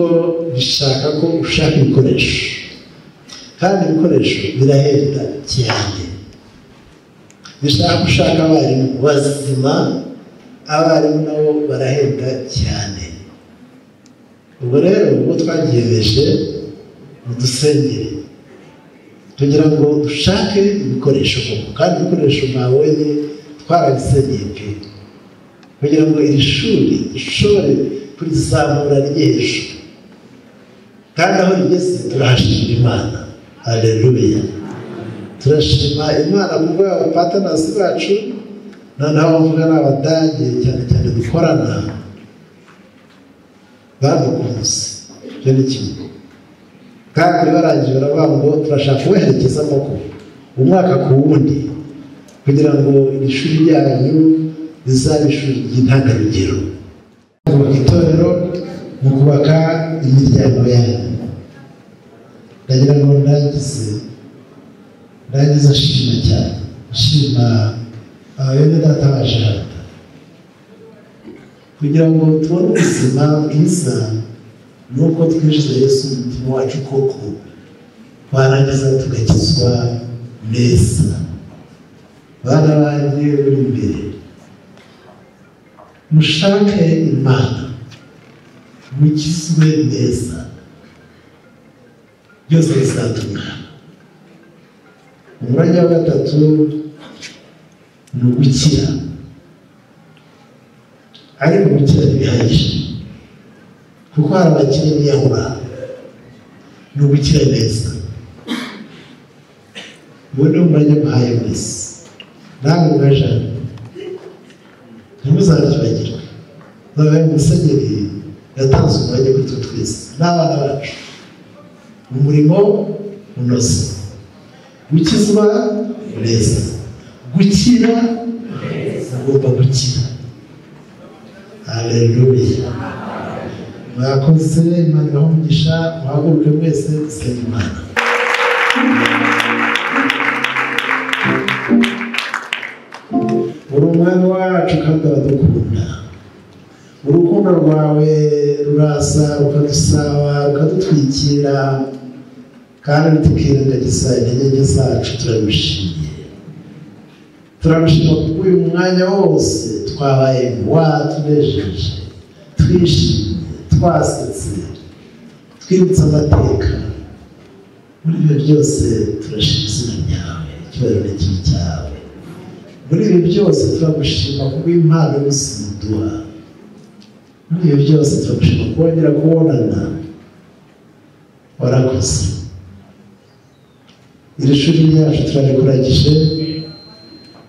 bishaka ko ushaka ibikoresho, kandi ibikoresho birahenda cyane. Bishaka gushaka abarimu bazima, abarimu nabo barahenda cyane. Ubwo rero ubwo twagiyemeje mudusengere kugira ngo dushake ibikoresho koko, kandi ibikoresho mwabonye twarabisengeye pe, kugira ngo iri shuri rishobore kurizamura rijye hejuru, kandi aho rigeze turahashimira Imana. Haleluya! Turashima Imana kubwo abapatanasi bacu, noneho abavuga ni Abadage cyane cyane dukorana, badukunze. Icyo ni kimwe. Kandi barangije baravuga ngo turashaka kubaherekeza koko umwaka ku wundi, kugira ngo iri shuri ryanyu rizabe ishuri ry'intangarugero mu itorero, mu kubaka imiryango yanyu. Ndagira ngo ndangize nshima cyane, nshima ababene data baje hano kugira ngo tubone ubuzima bwiza, nuko twinjiza Yesu mu mutima wacu koko, twarangiza tugakizwa neza. Bana banjye buri imbere, mushake Imana, mukizwe neza, byose bizatungana. Umurage wa gatatu ni ugukira, ariko gukira ntibihagije. Kuko hari abakire biyahura, ni ugukira neza. Ubu ni umurage muhaye mwese, namwe mwajana ntimuzabyibagirwe. Zabaye musenyeri yatanze umurage kuri twe twese n'abana bacu, umurimo unoze, gukizwa neza, gukira ugomba gukira. Haleluya! Mwakoze, Imana ibahe umugisha. Muhaguruke mwese dusenge Imana. Uri umwami wacu kandi aradukunda. Urukundo rwawe ruraza rukadusaba, rukadutwikira, kandi tukirengagiza intege nke zacu. Turagushimiye, turagushima kuko uyu mwanya wose twabaye watunejeje, twishimye, twasetse, twibutse amateka. Muri ibyo byose turashima izina ryawe, icyubahiro n'ikibi cyawe. Muri ibi byose turagushima kubw'impano y'ubuzima uduha. Muri ibi byose turagushima kongera kubonana. Warakoze. Iri shuri ryacu turarikuragije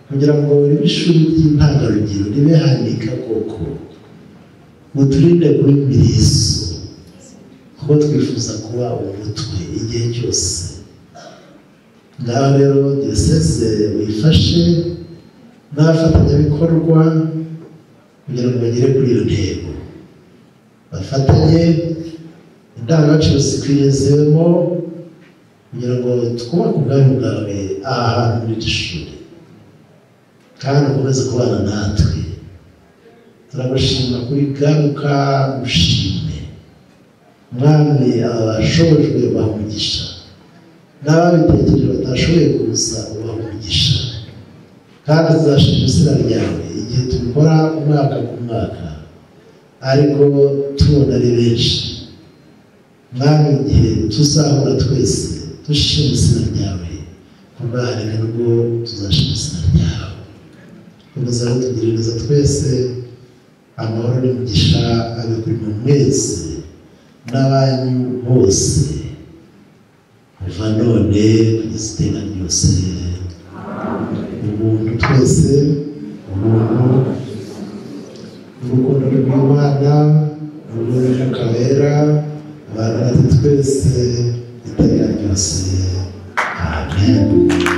kugira ngo ribe ishuri ry'intangarugero, ribe hanika koko, muturinde kuba imirizo, kuko twifuza kuba umutwe igihe cyose. Ngaho rero diyoseze wifashe n'abafatanyabikorwa kugira ngo bagere kuri iyo ntego, bafatanye indangagaciro zikwiye zibemo kugira ngo twubake ubwami bwawe aha hantu muri iri shuri, kandi ukomeze kubana natwe. Turagushima kuri garuka ushime Mwami. Aba bashobojwe ubaha umugisha, n'ababitekereje batashoboye kuza ubaha umugisha, kandi tuzashima izina ryawe igihe tubikora umwaka ku mwaka, ariko tubona ari benshi. Mwami, igihe tuzahura twese dushima izina ryawe, kubwahareka nubwo tuzashima izina ryawe. Komeza rero tugire neza twese, amahoro n'imigisha abe kuri mwe mwese n'abanyu bose, kuva none kugeza iteka ryose. Ubuntu twese, ubuntu, urukundo rw'Imana, urukundo rw'Umwuka, abana natwe twese iteka ryose. Amen.